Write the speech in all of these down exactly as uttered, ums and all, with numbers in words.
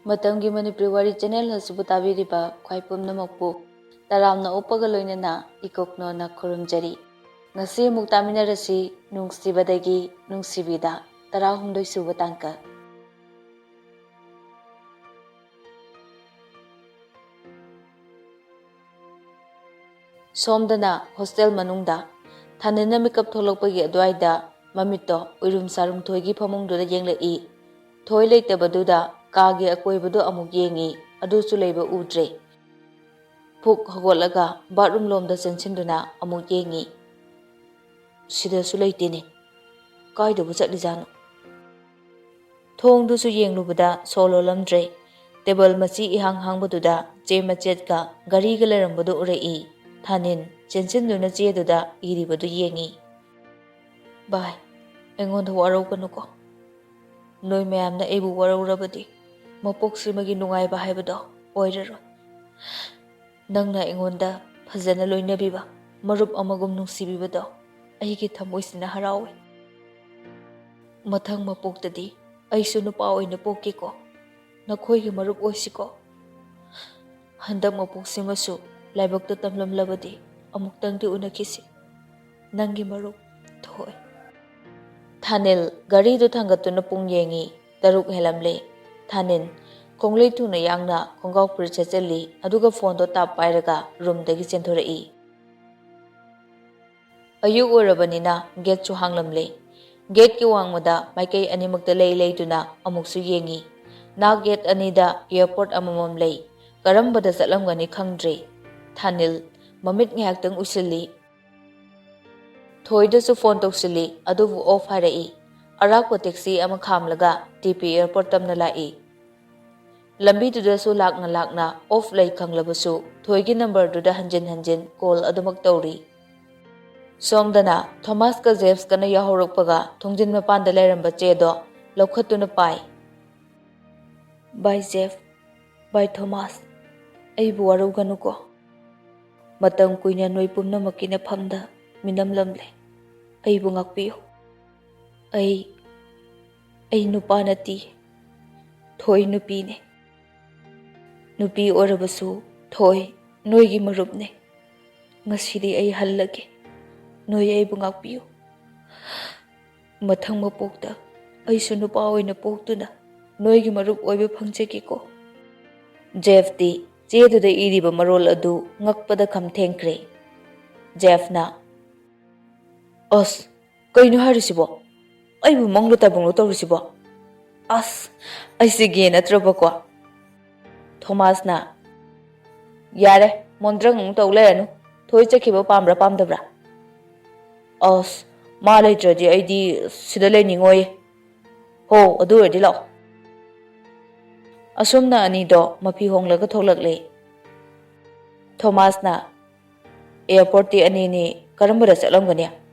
ꯃꯇꯝꯒꯤ ꯃꯅꯤꯄꯨꯔꯤ ꯋꯥꯔꯤ ꯆꯦꯅꯦꯜ ꯑꯁꯤꯕꯨ ꯇꯥꯕꯤꯔꯤꯕ ꯈ꯭ꯋꯥꯏ ꯄꯨꯝꯅꯃꯛꯄꯨ ꯇꯔꯥꯝꯅ ꯑꯣꯛꯄꯒ ꯂꯣꯏꯅꯅ ꯏꯀꯣꯛꯅꯣꯅ ꯈꯨꯔꯨꯝꯖꯔꯤ꯫ ꯉꯁꯤ ꯑꯃꯨꯛ ꯇꯥꯃꯤꯟꯅꯔꯁꯤ ꯅꯨꯡꯁꯤꯕꯗꯒꯤ ꯅꯨꯡꯁꯤꯕꯤꯗ, ꯇꯔꯥꯍꯨꯝꯗꯣꯏ ꯁꯨꯕ ꯇꯥꯡꯀꯛ꯫ ꯁꯣꯝꯗꯅ ꯍꯣꯁꯇꯦꯜ ꯃꯅꯨꯡꯗ ꯊꯥꯅꯤꯜꯅ ꯃꯤꯀꯞ ꯊꯣꯛꯂꯛꯄꯒꯤ ꯑꯗꯨꯋꯥꯏꯗ ꯃꯃꯤꯠꯇꯣ ꯎꯏꯔꯨꯝ ꯁꯥꯔꯨꯝ ꯊꯣꯏꯒꯤ ꯐꯃꯨꯡꯗꯨꯗ ꯌꯦꯡꯂꯛꯏ꯫ ꯊꯣꯏ ꯂꯩꯇꯕꯗꯨꯗ ꯀꯥꯒꯤ ꯑꯀꯣꯏꯕꯗꯨ ꯑꯃꯨꯛ ꯌꯦꯡꯉꯤ, ꯑꯗꯨꯁꯨ ꯂꯩꯕ ꯎꯗ꯭ꯔꯦ꯫ ꯐꯨꯛ ꯍꯧꯒꯠꯂꯒ ꯕꯥꯠꯔꯨꯝ ꯂꯣꯝꯗ ꯆꯦꯟꯁꯤꯟꯗꯨꯅ ꯑꯃꯨꯛ ꯌꯦꯡꯉꯤ꯫ ꯁꯤꯗꯁꯨ ꯂꯩꯇꯦꯅꯦ꯫ ꯀꯥꯏꯗꯕꯨ ꯆꯠꯂꯤꯖꯥꯠꯅꯣ? ꯊꯣꯡꯗꯨꯁꯨ ꯌꯦꯡꯂꯨꯕꯗ ꯁꯣ ꯂꯣꯜꯂꯝꯗ꯭ꯔꯦ꯫ ꯇꯦꯕꯜ ꯃꯆꯤ ꯏꯍꯥꯡ ꯍꯥꯡꯕꯗꯨꯗ ꯆꯦ ꯃꯆꯦꯠꯀ ꯘꯔꯤꯒ ꯂꯩꯔꯝꯕꯗꯨ ꯎꯔꯛꯏ꯫ ꯊꯥꯅꯤꯜ ꯆꯦꯟꯁꯤꯟꯗꯨꯅ ꯆꯦꯗꯨꯗ ꯏꯔꯤꯕꯗꯨ ꯌꯦꯡꯉꯤ꯫ "ꯚꯥꯏ, ꯑꯩꯉꯣꯟꯗ ꯋꯥꯔꯧꯒꯅꯨꯀꯣ꯫ ꯅꯣꯏ ꯃꯌꯥꯝꯅ ꯑꯩꯕꯨ ꯋꯥꯔꯧꯔꯕꯗꯤ ꯃꯄꯣꯛꯁꯤꯃꯒꯤ ꯅꯨꯡꯉꯥꯏꯕ ꯍꯥꯏꯕꯗꯣ ꯑꯣꯏꯔꯔꯣꯏ꯫ ꯅꯪꯅ ꯑꯩꯉꯣꯟꯗ ꯐꯖꯅ ꯂꯣꯏꯅꯕꯤꯕ, ꯃꯔꯨꯞ ꯑꯃꯒꯨꯝ ꯅꯨꯡꯁꯤꯕꯤꯕꯗꯣ ꯑꯩꯒꯤ ꯊꯃꯣꯏꯁꯤꯅ ꯍꯔꯥꯎꯏ꯫ ꯃꯊꯪ ꯃꯄꯣꯛꯇꯗꯤ ꯑꯩꯁꯨ ꯅꯨꯄꯥ ꯑꯣꯏꯅ ꯄꯣꯛꯀꯦꯀꯣ꯫ ꯅꯈꯣꯏꯒꯤ ꯃꯔꯨꯞ ꯑꯣꯏꯁꯤꯀꯣ꯫ ꯍꯟꯗꯛ ꯃꯄꯣꯛꯁꯤꯃꯁꯨ ꯂꯥꯏꯕꯛꯇ ꯇꯝꯂꯝꯂꯕꯗꯤ ꯑꯃꯨꯛꯇꯪꯗꯤ ꯎꯅꯈꯤꯁꯤ꯫ ꯅꯪꯒꯤ ꯃꯔꯨꯞ, ꯊꯣꯏ꯫" ꯊꯥꯅꯤꯜ ꯘꯔꯤꯗꯨ ꯊꯥꯡꯒꯠꯇꯨꯅ ꯄꯨꯡ ꯌꯦꯡꯉꯤ꯫ ꯇꯔꯨꯛ ꯍꯦꯜꯂꯝꯂꯦ꯫ ꯊꯥꯅꯤꯜ ꯈꯣꯡꯂꯩ ꯊꯨꯅ ꯌꯥꯡꯅ ꯈꯣꯡꯒ꯭ꯔꯥꯎ ꯐꯨꯔꯤꯠ ꯁꯦꯠꯆꯜꯂꯤ, ꯑꯗꯨꯒ ꯐꯣꯟꯗꯣ ꯇꯥꯞ ꯄꯥꯏꯔꯒ ꯔꯨꯝꯗꯒꯤ ꯆꯦꯟꯊꯣꯔꯛꯏ꯫ ꯑꯌꯨꯛ ꯑꯣꯏꯔꯕꯅꯤꯅ ꯒꯦꯠꯁꯨ ꯍꯥꯡꯂꯝꯂꯦ꯫ ꯒꯦꯠꯀꯤ ꯋꯥꯡꯃꯗ ꯃꯥꯏꯀꯩ ꯑꯅꯤꯃꯛꯇ ꯂꯩ ꯂꯩꯗꯨꯅ ꯑꯃꯨꯛꯁꯨ ꯌꯦꯡꯉꯤ꯫ ꯅꯥꯛ ꯒꯦꯠ ꯑꯅꯤꯗ ꯑꯦꯌꯥꯔꯄꯣꯔꯠ ꯑꯃꯃꯝ ꯂꯩ꯫ ꯀꯔꯝꯕꯗ ꯆꯠꯂꯝꯒꯅꯤ ꯈꯪꯗ꯭ꯔꯦ꯫ ꯊꯥꯅꯤꯜ ꯃꯃꯤꯠ ꯉꯥꯏꯍꯥꯛꯇꯪ ꯎꯏꯁꯤꯜꯂꯤ꯫ ꯊꯣꯏꯗꯁꯨ ꯐꯣꯟ ꯇꯧꯁꯤꯜꯂꯤ, ꯑꯗꯨꯕꯨ ꯑꯣꯐ ꯍꯥꯏꯔꯛꯏ꯫ ꯑꯔꯥꯛꯄ ꯇꯦꯛꯁꯤ ꯑꯃ ꯈꯥꯝꯂꯒ ꯇꯤ ꯄꯤ ꯑꯦꯌꯥꯔꯄꯣꯔꯠ ꯇꯝꯅ ꯂꯥꯛꯏ꯫ ꯂꯝꯕꯤꯗꯨꯗꯁꯨ ꯂꯥꯛꯅ ꯂꯥꯛꯅ ꯑꯣꯐ ꯂꯩ ꯈꯪꯂꯕꯁꯨ ꯊꯣꯏꯒꯤ ꯅꯝꯕꯔꯗꯨꯗ ꯍꯟꯖꯤꯟ ꯍꯟꯖꯤꯟ ꯀꯣꯜ ꯑꯗꯨꯃꯛ ꯇꯧꯔꯤ꯫ ꯁꯣꯝꯗꯅ ꯊꯣꯃꯥꯁꯀ ꯖꯦꯐꯁꯀꯅ ꯌꯥꯍꯧꯔꯛꯄꯒ ꯊꯣꯡꯖꯤꯟ ꯃꯄꯥꯟꯗ ꯂꯩꯔꯝꯕ ꯆꯦꯗꯣ ꯂꯧꯈꯠꯇꯨꯅ ꯄꯥꯏ꯫ "ꯚꯥꯏ ꯖꯦꯐ, ꯚꯥꯏ ꯊꯣꯃꯥꯁ, ꯑꯩꯕꯨ ꯋꯥꯔꯧꯒꯅꯨꯀꯣ꯫ ꯃꯇꯝ ꯀꯨꯏꯅ ꯅꯣꯏ ꯄꯨꯝꯅꯃꯛꯀꯤ ꯅꯐꯝꯗ ꯃꯤꯅꯝꯂꯝꯂꯦ꯫ ꯑꯩꯕꯨ ꯉꯥꯛꯄꯤꯌꯨ꯫ ꯑꯩ, ꯑꯩ ꯅꯨꯄꯥ ꯅꯠꯇꯤꯌꯦ꯫ ꯊꯣꯏ ꯅꯨꯄꯤꯅꯦ꯫ ꯅꯨꯄꯤ ꯑꯣꯏꯔꯕꯁꯨ ꯊꯣꯏ, ꯅꯣꯏꯒꯤ ꯃꯔꯨꯞꯅꯦ꯫ ꯉꯁꯤꯗꯤ ꯑꯩ ꯍꯜꯂꯒꯦ꯫ ꯅꯣꯏ ꯑꯩꯕꯨ ꯉꯥꯛꯄꯤꯌꯨ꯫ ꯃꯊꯪ ꯃꯄꯣꯛꯇ ꯑꯩꯁꯨ ꯅꯨꯄꯥ ꯑꯣꯏꯅ ꯄꯣꯛꯇꯨꯅ ꯅꯣꯏꯒꯤ ꯃꯔꯨꯞ ꯑꯣꯏꯕ ꯐꯪꯖꯒꯦꯀꯣ꯫ ꯖꯦꯐꯇꯤ ꯆꯦꯗꯨꯗ ꯏꯔꯤꯕ ꯃꯔꯣꯜ ꯑꯗꯨ ꯉꯛꯄꯗ ꯈꯝ ꯊꯦꯡꯈ꯭ꯔꯦ꯫ ꯖꯦꯐꯅ, "ꯑꯁ, ꯀꯩꯅꯣ ꯍꯥꯏꯔꯤꯁꯤꯕꯣ? ꯑꯩꯕꯨ ꯃꯪꯂꯣ ꯇꯥꯏꯕꯪꯂꯣ ꯇꯧꯔꯤꯁꯤꯕꯣ? ꯑꯁ, ꯑꯩꯁꯦ ꯒꯦ ꯅꯠꯇ꯭ꯔꯕꯀꯣ?" ꯊꯣꯃꯥꯁꯅ, "ꯌꯥꯔꯦ, ꯃꯣꯟꯗ꯭ꯔꯪ ꯑꯃꯨꯛ ꯇꯧ ꯂꯩꯔꯅꯨ꯫ ꯊꯣꯏ ꯆꯠꯈꯤꯕ ꯄꯥꯝꯕ꯭ꯔꯥ ꯄꯥꯝꯗꯕ꯭ꯔꯥ?" "ꯑꯁ, ꯃꯥ ꯂꯩꯇ꯭ꯔꯗꯤ ꯑꯩꯗꯤ ꯁꯤꯗ ꯂꯩꯅꯤꯡꯉꯣꯏꯌꯦ꯫ ꯍꯣ, ꯑꯗꯨ ꯑꯣꯏꯔꯗꯤ ꯂꯥꯛꯑꯣ꯫" ꯑꯁꯨꯝꯅ ꯑꯅꯤꯗꯣ ꯃꯐꯤ ꯍꯣꯡꯂꯒ ꯊꯣꯛꯂꯛꯂꯦ꯫ ꯊꯣꯃꯥꯁꯅ, "ꯑꯦꯌꯥꯔꯄꯣꯔꯠꯇꯤ ꯑꯅꯤꯅꯤ, ꯀꯔꯝꯕꯗ ꯆꯠꯂꯝꯒꯅꯤ?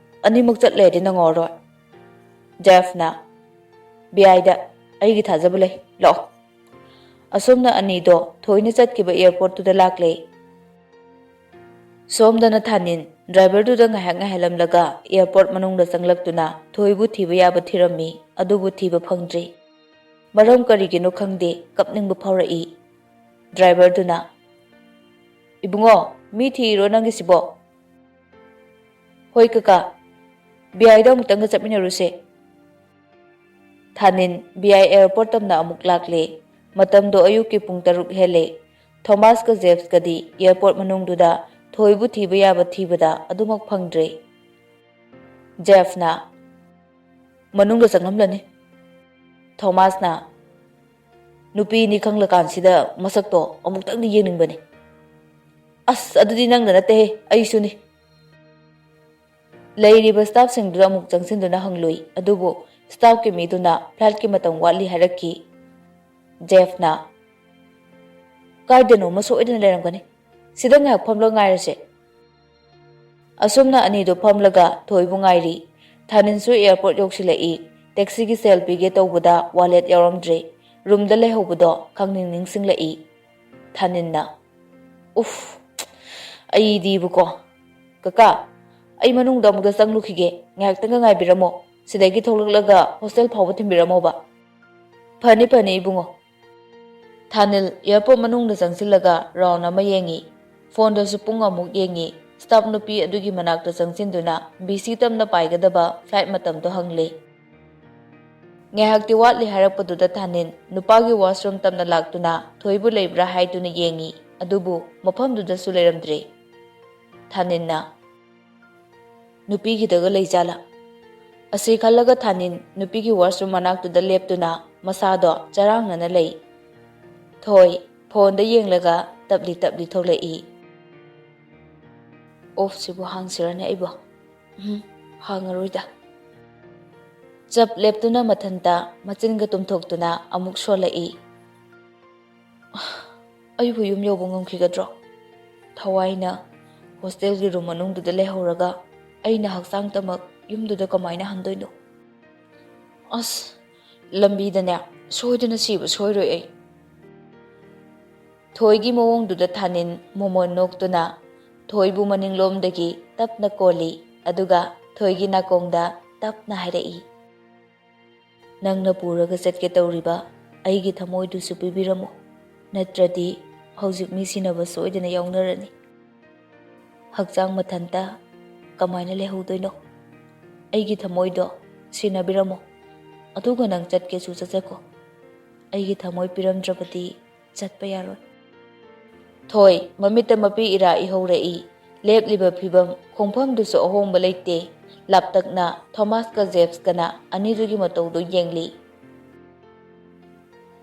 ꯑꯅꯤꯃꯛ ꯆꯠꯂꯦꯗꯤ ꯅꯪꯉꯧꯔꯣꯏ꯫" ꯖꯦꯐꯅ, "ꯕꯤ ꯑꯥꯏꯗ ꯑꯩꯒꯤ ꯊꯥꯖꯕ ꯂꯩ, ꯂꯥꯛꯑꯣ꯫" ꯑꯁꯨꯝꯅ ꯑꯅꯤꯗꯣ ꯊꯣꯏꯅ ꯆꯠꯈꯤꯕ ꯑꯦꯌꯥꯔꯄꯣꯔꯠꯇꯨꯗ ꯂꯥꯛꯂꯦ꯫ ꯁꯣꯝꯗꯅ ꯊꯥꯅꯤꯟ ꯗ꯭ꯔꯥꯏꯚꯔꯗꯨꯗ ꯉꯥꯏꯍꯥꯛ ꯉꯥꯏꯍꯜꯂꯝꯂꯒ ꯑꯦꯌꯥꯔꯄꯣꯔꯠ ꯃꯅꯨꯡꯗ ꯆꯪꯂꯛꯇꯨꯅ ꯊꯣꯏꯕꯨ ꯊꯤꯕ ꯌꯥꯕ ꯊꯤꯔꯝꯃꯤ, ꯑꯗꯨꯕꯨ ꯊꯤꯕ ꯐꯪꯗ꯭ꯔꯦ꯫ ꯃꯔꯝ ꯀꯔꯤꯒꯤꯅꯣ ꯈꯪꯗꯦ, ꯀꯞꯅꯤꯡꯕ ꯐꯥꯎꯔꯛꯏ꯫ ꯗ꯭ꯔꯥꯏꯚꯔꯗꯨꯅ, "ꯏꯕꯨꯡꯉꯣ, ꯃꯤ ꯊꯤꯔꯤꯔꯣ ꯅꯪꯒꯤꯁꯤꯕꯣ?" "ꯍꯣꯏ ꯀꯀꯥ, ꯕꯤ ꯑꯥꯏꯗ ꯑꯃꯨꯛꯇꯪꯒ ꯆꯠꯃꯤꯟꯅꯔꯨꯁꯦ꯫" ꯊꯥꯅꯤꯟ ꯕꯤ ꯑꯥꯏ ꯑꯦꯌꯥꯔꯄꯣꯔꯠ ꯇꯝꯅ ꯑꯃꯨꯛ ꯂꯥꯛꯂꯦ꯫ ꯃꯇꯝꯗꯣ ꯑꯌꯨꯛꯀꯤ ꯄꯨꯡ ꯇꯔꯨꯛ ꯍꯦꯜꯂꯦ꯫ ꯊꯣꯃꯥꯁꯀ ꯖꯦꯐꯀꯗꯤ ꯑꯦꯌꯥꯔꯄꯣꯔꯠ ꯃꯅꯨꯡꯗꯨꯗ ꯊꯣꯏꯕꯨ ꯊꯤꯕ ꯌꯥꯕ ꯊꯤꯕꯗ ꯑꯗꯨꯃꯛ ꯐꯪꯗ꯭ꯔꯦ꯫ ꯖꯦꯐꯅ, "ꯃꯅꯨꯡꯗ ꯆꯪꯂꯝꯂꯅꯤ꯫" ꯊꯣꯃꯥꯁꯅ, "ꯅꯨꯄꯤꯅꯤ ꯈꯪꯂꯀꯥꯟꯁꯤꯗ ꯃꯁꯛꯇꯣ ꯑꯃꯨꯛꯇꯪꯗꯤ ꯌꯦꯡꯅꯤꯡꯕꯅꯤ꯫" "ꯑꯁ, ꯑꯗꯨꯗꯤ ꯅꯪꯗ ꯅꯠꯇꯦꯍꯦ, ꯑꯩꯁꯨꯅꯤ꯫" ꯂꯩꯔꯤꯕ ꯁ꯭ꯇꯥꯐꯁꯤꯡꯗꯨꯗ ꯑꯃꯨꯛ ꯆꯪꯁꯤꯟꯗꯨꯅ ꯍꯪꯂꯨꯏ, ꯑꯗꯨꯕꯨ ꯁ꯭ꯇꯥꯐꯀꯤ ꯃꯤꯗꯨꯅ ꯐ꯭ꯂꯥꯏꯠꯀꯤ ꯃꯇꯝ ꯋꯥꯠꯂꯤ ꯍꯥꯏꯔꯛꯈꯤ꯫ ꯖꯦꯐꯅ, "ꯀꯥꯏꯗꯅꯣꯃ ꯁꯣꯏꯗꯅ ꯂꯩꯔꯝꯒꯅꯤ꯫ ꯁꯤꯗ ꯉꯥꯏꯍꯥꯛ ꯐꯝꯂꯒ ꯉꯥꯏꯔꯁꯦ꯫" ꯑꯁꯨꯝꯅ ꯑꯅꯤꯗꯨ ꯐꯝꯂꯒ ꯊꯣꯏꯕꯨ ꯉꯥꯏꯔꯤ꯫ ꯊꯥꯅꯤꯟꯁꯨ ꯑꯦꯌꯥꯔꯄꯣꯔꯠ ꯌꯧꯁꯤꯜꯂꯛꯏ꯫ ꯇꯦꯛꯁꯤꯒꯤ ꯁꯦꯜ ꯄꯤꯒꯦ ꯇꯧꯕꯗ ꯋꯥꯂꯦꯠ ꯌꯥꯎꯔꯝꯗ꯭ꯔꯦ꯫ ꯔꯨꯝꯗ ꯂꯩꯍꯧꯕꯗꯣ ꯈꯪꯅꯤꯡ ꯅꯤꯡꯁꯤꯡꯂꯛꯏ꯫ ꯊꯥꯅꯤꯟꯅ, "ꯎꯐ, ꯑꯩꯗꯤꯕꯀꯣ꯫ ꯀꯀꯥ, ꯑꯩ ꯃꯅꯨꯡꯗ ꯑꯃꯨꯛꯇ ꯆꯪꯂꯨꯈꯤꯒꯦ꯫ ꯉꯥꯏꯍꯥꯛꯇꯪꯒ ꯉꯥꯏꯕꯤꯔꯝꯃꯣ꯫ ꯁꯤꯗꯒꯤ ꯊꯣꯛꯂꯛꯂꯒ ꯍꯣꯁꯇꯦꯜ ꯐꯥꯎꯕ ꯊꯤꯟꯕꯤꯔꯝꯃꯣꯕ꯫" "ꯐꯅꯤ, ꯐꯅꯤ, ꯏꯕꯨꯡꯉꯣ꯫" ꯊꯥꯅꯤꯜ ꯑꯦꯌꯔꯄꯣꯔꯠ ꯃꯅꯨꯡꯗ ꯆꯪꯁꯤꯜꯂꯒ ꯔꯥꯎꯟ ꯑꯃ ꯌꯦꯡꯉꯤ꯫ ꯐꯣꯟꯗꯁꯨ ꯄꯨꯡ ꯑꯃꯨꯛ ꯌꯦꯡꯉꯤ꯫ ꯁ꯭ꯇꯥꯐ ꯅꯨꯄꯤ ꯑꯗꯨꯒꯤ ꯃꯅꯥꯛꯇ ꯆꯪꯁꯤꯟꯗꯨꯅ ꯕꯤꯁꯤ ꯇꯝꯅ ꯄꯥꯏꯒꯗꯕ ꯐ꯭ꯂꯥꯏꯠ ꯃꯇꯝꯗꯣ ꯍꯪꯂꯦ꯫ ꯉꯥꯏꯍꯥꯛꯇꯤ ꯋꯥꯠꯂꯤ ꯍꯥꯏꯔꯛꯄꯗꯨꯗ ꯊꯥꯅꯤꯜ ꯅꯨꯄꯥꯒꯤ ꯋꯥꯁꯔꯨꯝ ꯇꯝꯅ ꯂꯥꯛꯇꯨꯅ ꯊꯣꯏꯕꯨ ꯂꯩꯕ꯭ꯔꯥ ꯍꯥꯏꯗꯨꯅ ꯌꯦꯡꯉꯤ, ꯑꯗꯨꯕꯨ ꯃꯐꯝꯗꯨꯗꯁꯨ ꯂꯩꯔꯝꯗ꯭ꯔꯦ꯫ ꯊꯥꯅꯤꯜꯅ, "ꯅꯨꯄꯤꯒꯤꯗꯒ ꯂꯩꯖꯥꯠꯂꯥ?" ꯑꯁꯤ ꯈꯜꯂꯒ ꯊꯥꯅꯤꯜ ꯅꯨꯄꯤꯒꯤ ꯋꯥꯁꯔꯨꯝ ꯃꯅꯥꯛꯇꯨꯗ ꯂꯦꯞꯇꯨꯅ ꯃꯁꯥꯗꯣ ꯆꯔꯥꯡꯅꯅ ꯂꯩ꯫ ꯊꯣꯏ ꯐꯣꯟꯗ ꯌꯦꯡꯂꯒ ꯇꯞꯂꯤ ꯇꯞꯂꯤ ꯊꯣꯛꯂꯛꯏ꯫ "ꯑꯣꯐꯁꯤꯕꯨ ꯍꯥꯡꯁꯤꯔꯅꯦ ꯑꯩꯕꯣ? ꯎꯝ, ꯍꯥꯡꯉꯔꯣꯏꯗ꯫" ꯆꯞ ꯂꯦꯞꯇꯨꯅ ꯃꯊꯟꯇ ꯃꯆꯤꯟꯒ ꯇꯨꯝꯊꯣꯛꯇꯨꯅ ꯑꯃꯨꯛ ꯁꯣꯜꯂꯛꯏ꯫ "ꯑꯩꯕꯨ ꯌꯨꯝ ꯌꯧꯕ ꯉꯝꯈꯤꯒꯗ꯭ꯔꯣ? ꯊꯋꯥꯏꯅ ꯍꯣꯁꯇꯦꯜꯒꯤ ꯔꯨꯝ ꯃꯅꯨꯡꯗꯨꯗ ꯂꯩꯍꯧꯔꯒ ꯑꯩꯅ ꯍꯛꯆꯥꯡꯇꯃꯛ ꯌꯨꯝꯗꯨꯗ ꯀꯃꯥꯏꯅ ꯍꯟꯗꯣꯏꯅꯣ? ꯑꯁ, ꯂꯝꯕꯤꯗꯅꯦ ꯁꯣꯏꯗꯅ ꯁꯤꯕ ꯁꯣꯏꯔꯣꯏ ꯑꯩ꯫" ꯊꯣꯏꯒꯤ ꯃꯑꯣꯡꯗꯨꯗ ꯊꯥꯅꯤꯜ ꯃꯣꯃꯣꯟ ꯅꯣꯛꯇꯨꯅ ꯊꯣꯏꯕꯨ ꯃꯅꯤꯡꯂꯣꯝꯗꯒꯤ ꯇꯞꯅ ꯀꯣꯜꯂꯤ, ꯑꯗꯨꯒ ꯊꯣꯏꯒꯤ ꯅꯥꯀꯣꯡꯗ ꯇꯞꯅ ꯍꯥꯏꯔꯛꯏ, "ꯅꯪꯅ ꯄꯨꯔꯒ ꯆꯠꯀꯦ ꯇꯧꯔꯤꯕ ꯑꯩꯒꯤ ꯊꯃꯣꯏꯗꯨꯁꯨ ꯄꯤꯕꯤꯔꯝꯃꯨ, ꯅꯠꯇ꯭ꯔꯗꯤ ꯍꯧꯖꯤꯛ ꯃꯤ ꯁꯤꯅꯕ ꯁꯣꯏꯗꯅ ꯌꯥꯎꯅꯔꯅꯤ꯫ ꯍꯛꯆꯥꯡ ꯃꯊꯟꯇ ꯀꯃꯥꯏꯅ ꯂꯩꯍꯧꯗꯣꯏꯅꯣ? ꯑꯩꯒꯤ ꯊꯃꯣꯏꯗꯣ ꯁꯤꯟꯅꯕꯤꯔꯝꯃꯣ, ꯑꯗꯨꯒ ꯅꯪ ꯆꯠꯀꯦꯁꯨ ꯆꯠꯆꯀꯣ꯫ ꯑꯩꯒꯤ ꯊꯃꯣꯏ ꯄꯤꯔꯝꯗ꯭ꯔꯕꯗꯤ ꯆꯠꯄ ꯌꯥꯔꯣꯏ꯫" ꯊꯣꯏ ꯃꯃꯤꯠꯇ ꯃꯄꯤ ꯏꯔꯥ ꯏꯍꯧꯔꯛꯏ꯫ ꯂꯦꯞꯂꯤꯕ ꯐꯤꯕꯝ, ꯈꯣꯡꯐꯝꯗꯨꯁꯨ ꯑꯍꯣꯡꯕ ꯂꯩꯇꯦ꯫ ꯂꯥꯞꯇꯛꯅ ꯊꯣꯃꯥꯁꯀ ꯖꯦꯐꯀꯅ ꯑꯅꯤꯗꯨꯒꯤ ꯃꯇꯧꯗꯨ ꯌꯦꯡꯂꯤ꯫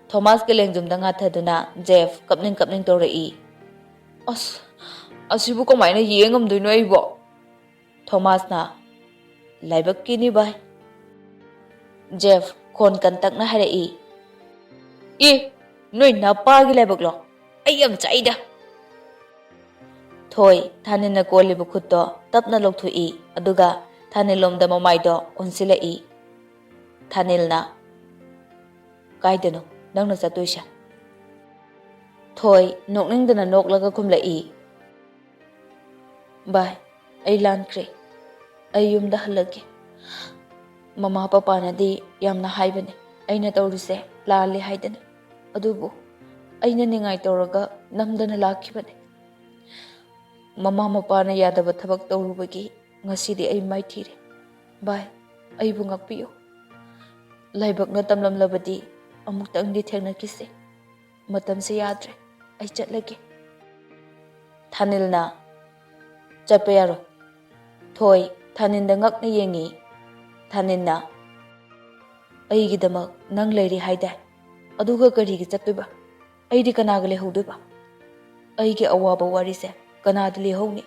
ꯊꯣꯃꯥꯁꯀꯤ ꯂꯦꯡꯖꯨꯝꯗ ꯉꯥꯊꯗꯨꯅ ꯖꯦꯐ ꯀꯞꯅꯤꯡ ꯀꯞꯅꯤꯡ ꯇꯧꯔꯛꯏ꯫ "ꯑꯁ, ꯑꯁꯤꯕꯨ ꯀꯃꯥꯏꯅ ꯌꯦꯡ ꯉꯝꯗꯣꯏꯅꯣ ꯑꯩꯕꯣ?" ꯊꯣꯃꯥꯁꯅ, "ꯂꯥꯏꯕꯛꯀꯤꯅꯤ ꯚꯥꯏ꯫" ꯖꯦꯐ ꯈꯣꯟ ꯀꯟꯇꯛꯅ ꯍꯥꯏꯔꯛꯏ, "ꯑꯦ, ꯅꯣꯏ ꯅꯄꯥꯒꯤ ꯂꯥꯏꯕꯛꯂꯣ? ꯑꯩ ꯌꯥꯝ ꯆꯥꯛꯏꯗ꯫" ꯊꯣꯏ ꯊꯥꯅꯤꯜꯅ ꯀꯣꯜꯂꯤꯕ ꯈꯨꯠꯇꯣ ꯇꯞꯅ ꯂꯧꯊꯣꯛꯏ, ꯑꯗꯨꯒ ꯊꯥꯅꯤꯜꯂꯣꯝꯗ ꯃꯃꯥꯏꯗꯣ ꯑꯣꯟꯁꯤꯜꯂꯛꯏ꯫ ꯊꯥꯅꯤꯜꯅ, "ꯀꯥꯏꯗꯅꯣ ꯅꯪꯅ ꯆꯠꯇꯣꯏꯁꯦ?" ꯊꯣꯏ ꯅꯣꯛꯅꯤꯡꯗꯅ ꯅꯣꯛꯂꯒ ꯈꯨꯝꯂꯛꯏ, "ꯚꯥꯏ, ꯑꯩ ꯂꯥꯟꯈ꯭ꯔꯦ꯫ ꯑꯩ ꯌꯨꯝꯗ ꯍꯜꯂꯒꯦ꯫ ꯃꯃꯥ ꯄꯄꯥꯅꯗꯤ ꯌꯥꯝꯅ ꯍꯥꯏꯕꯅꯦ ꯑꯩꯅ ꯇꯧꯔꯤꯁꯦ ꯂꯥꯜꯂꯦ ꯍꯥꯏꯗꯅ꯫ ꯑꯗꯨꯕꯨ ꯑꯩꯅ ꯅꯤꯡꯉꯥꯏ ꯇꯧꯔꯒ ꯅꯝꯗꯅ ꯂꯥꯛꯈꯤꯕꯅꯤ꯫ ꯃꯃꯥ ꯃꯄꯥꯅ ꯌꯥꯗꯕ ꯊꯕꯛ ꯇꯧꯔꯨꯕꯒꯤ ꯉꯁꯤꯗꯤ ꯑꯩ ꯃꯥꯏꯊꯤꯔꯦ꯫ ꯚꯥꯏ, ꯑꯩꯕꯨ ꯉꯥꯛꯄꯤꯌꯨ꯫ ꯂꯥꯏꯕꯛꯅ ꯇꯝꯂꯝꯂꯕꯗꯤ ꯑꯃꯨꯛꯇꯪꯗꯤ ꯊꯦꯡꯅꯈꯤꯁꯦ꯫ ꯃꯇꯝꯁꯦ ꯌꯥꯗ꯭ꯔꯦ, ꯑꯩ ꯆꯠꯂꯒꯦ꯫ ꯊꯥꯅꯤꯜꯅ, "ꯆꯠꯄ ꯌꯥꯔꯣꯏ꯫" ꯊꯣꯏ ꯊꯥꯅꯤꯜꯗ ꯉꯛꯅ ꯌꯦꯡꯉꯤ꯫ ꯊꯥꯅꯤꯜꯅ, "ꯑꯩꯒꯤꯗꯃꯛ ꯅꯪ ꯂꯩꯔꯤ ꯍꯥꯏꯗꯥꯏ? ꯑꯗꯨꯒ ꯀꯔꯤꯒꯤ ꯆꯠꯇꯣꯏꯕ? ꯑꯩꯗꯤ ꯀꯅꯥꯒ ꯂꯩꯍꯧꯗꯣꯏꯕ? ꯑꯩꯒꯤ ꯑꯋꯥꯕ ꯋꯥꯔꯤꯁꯦ ꯀꯅꯥꯗ ꯂꯤꯍꯧꯅꯤ?"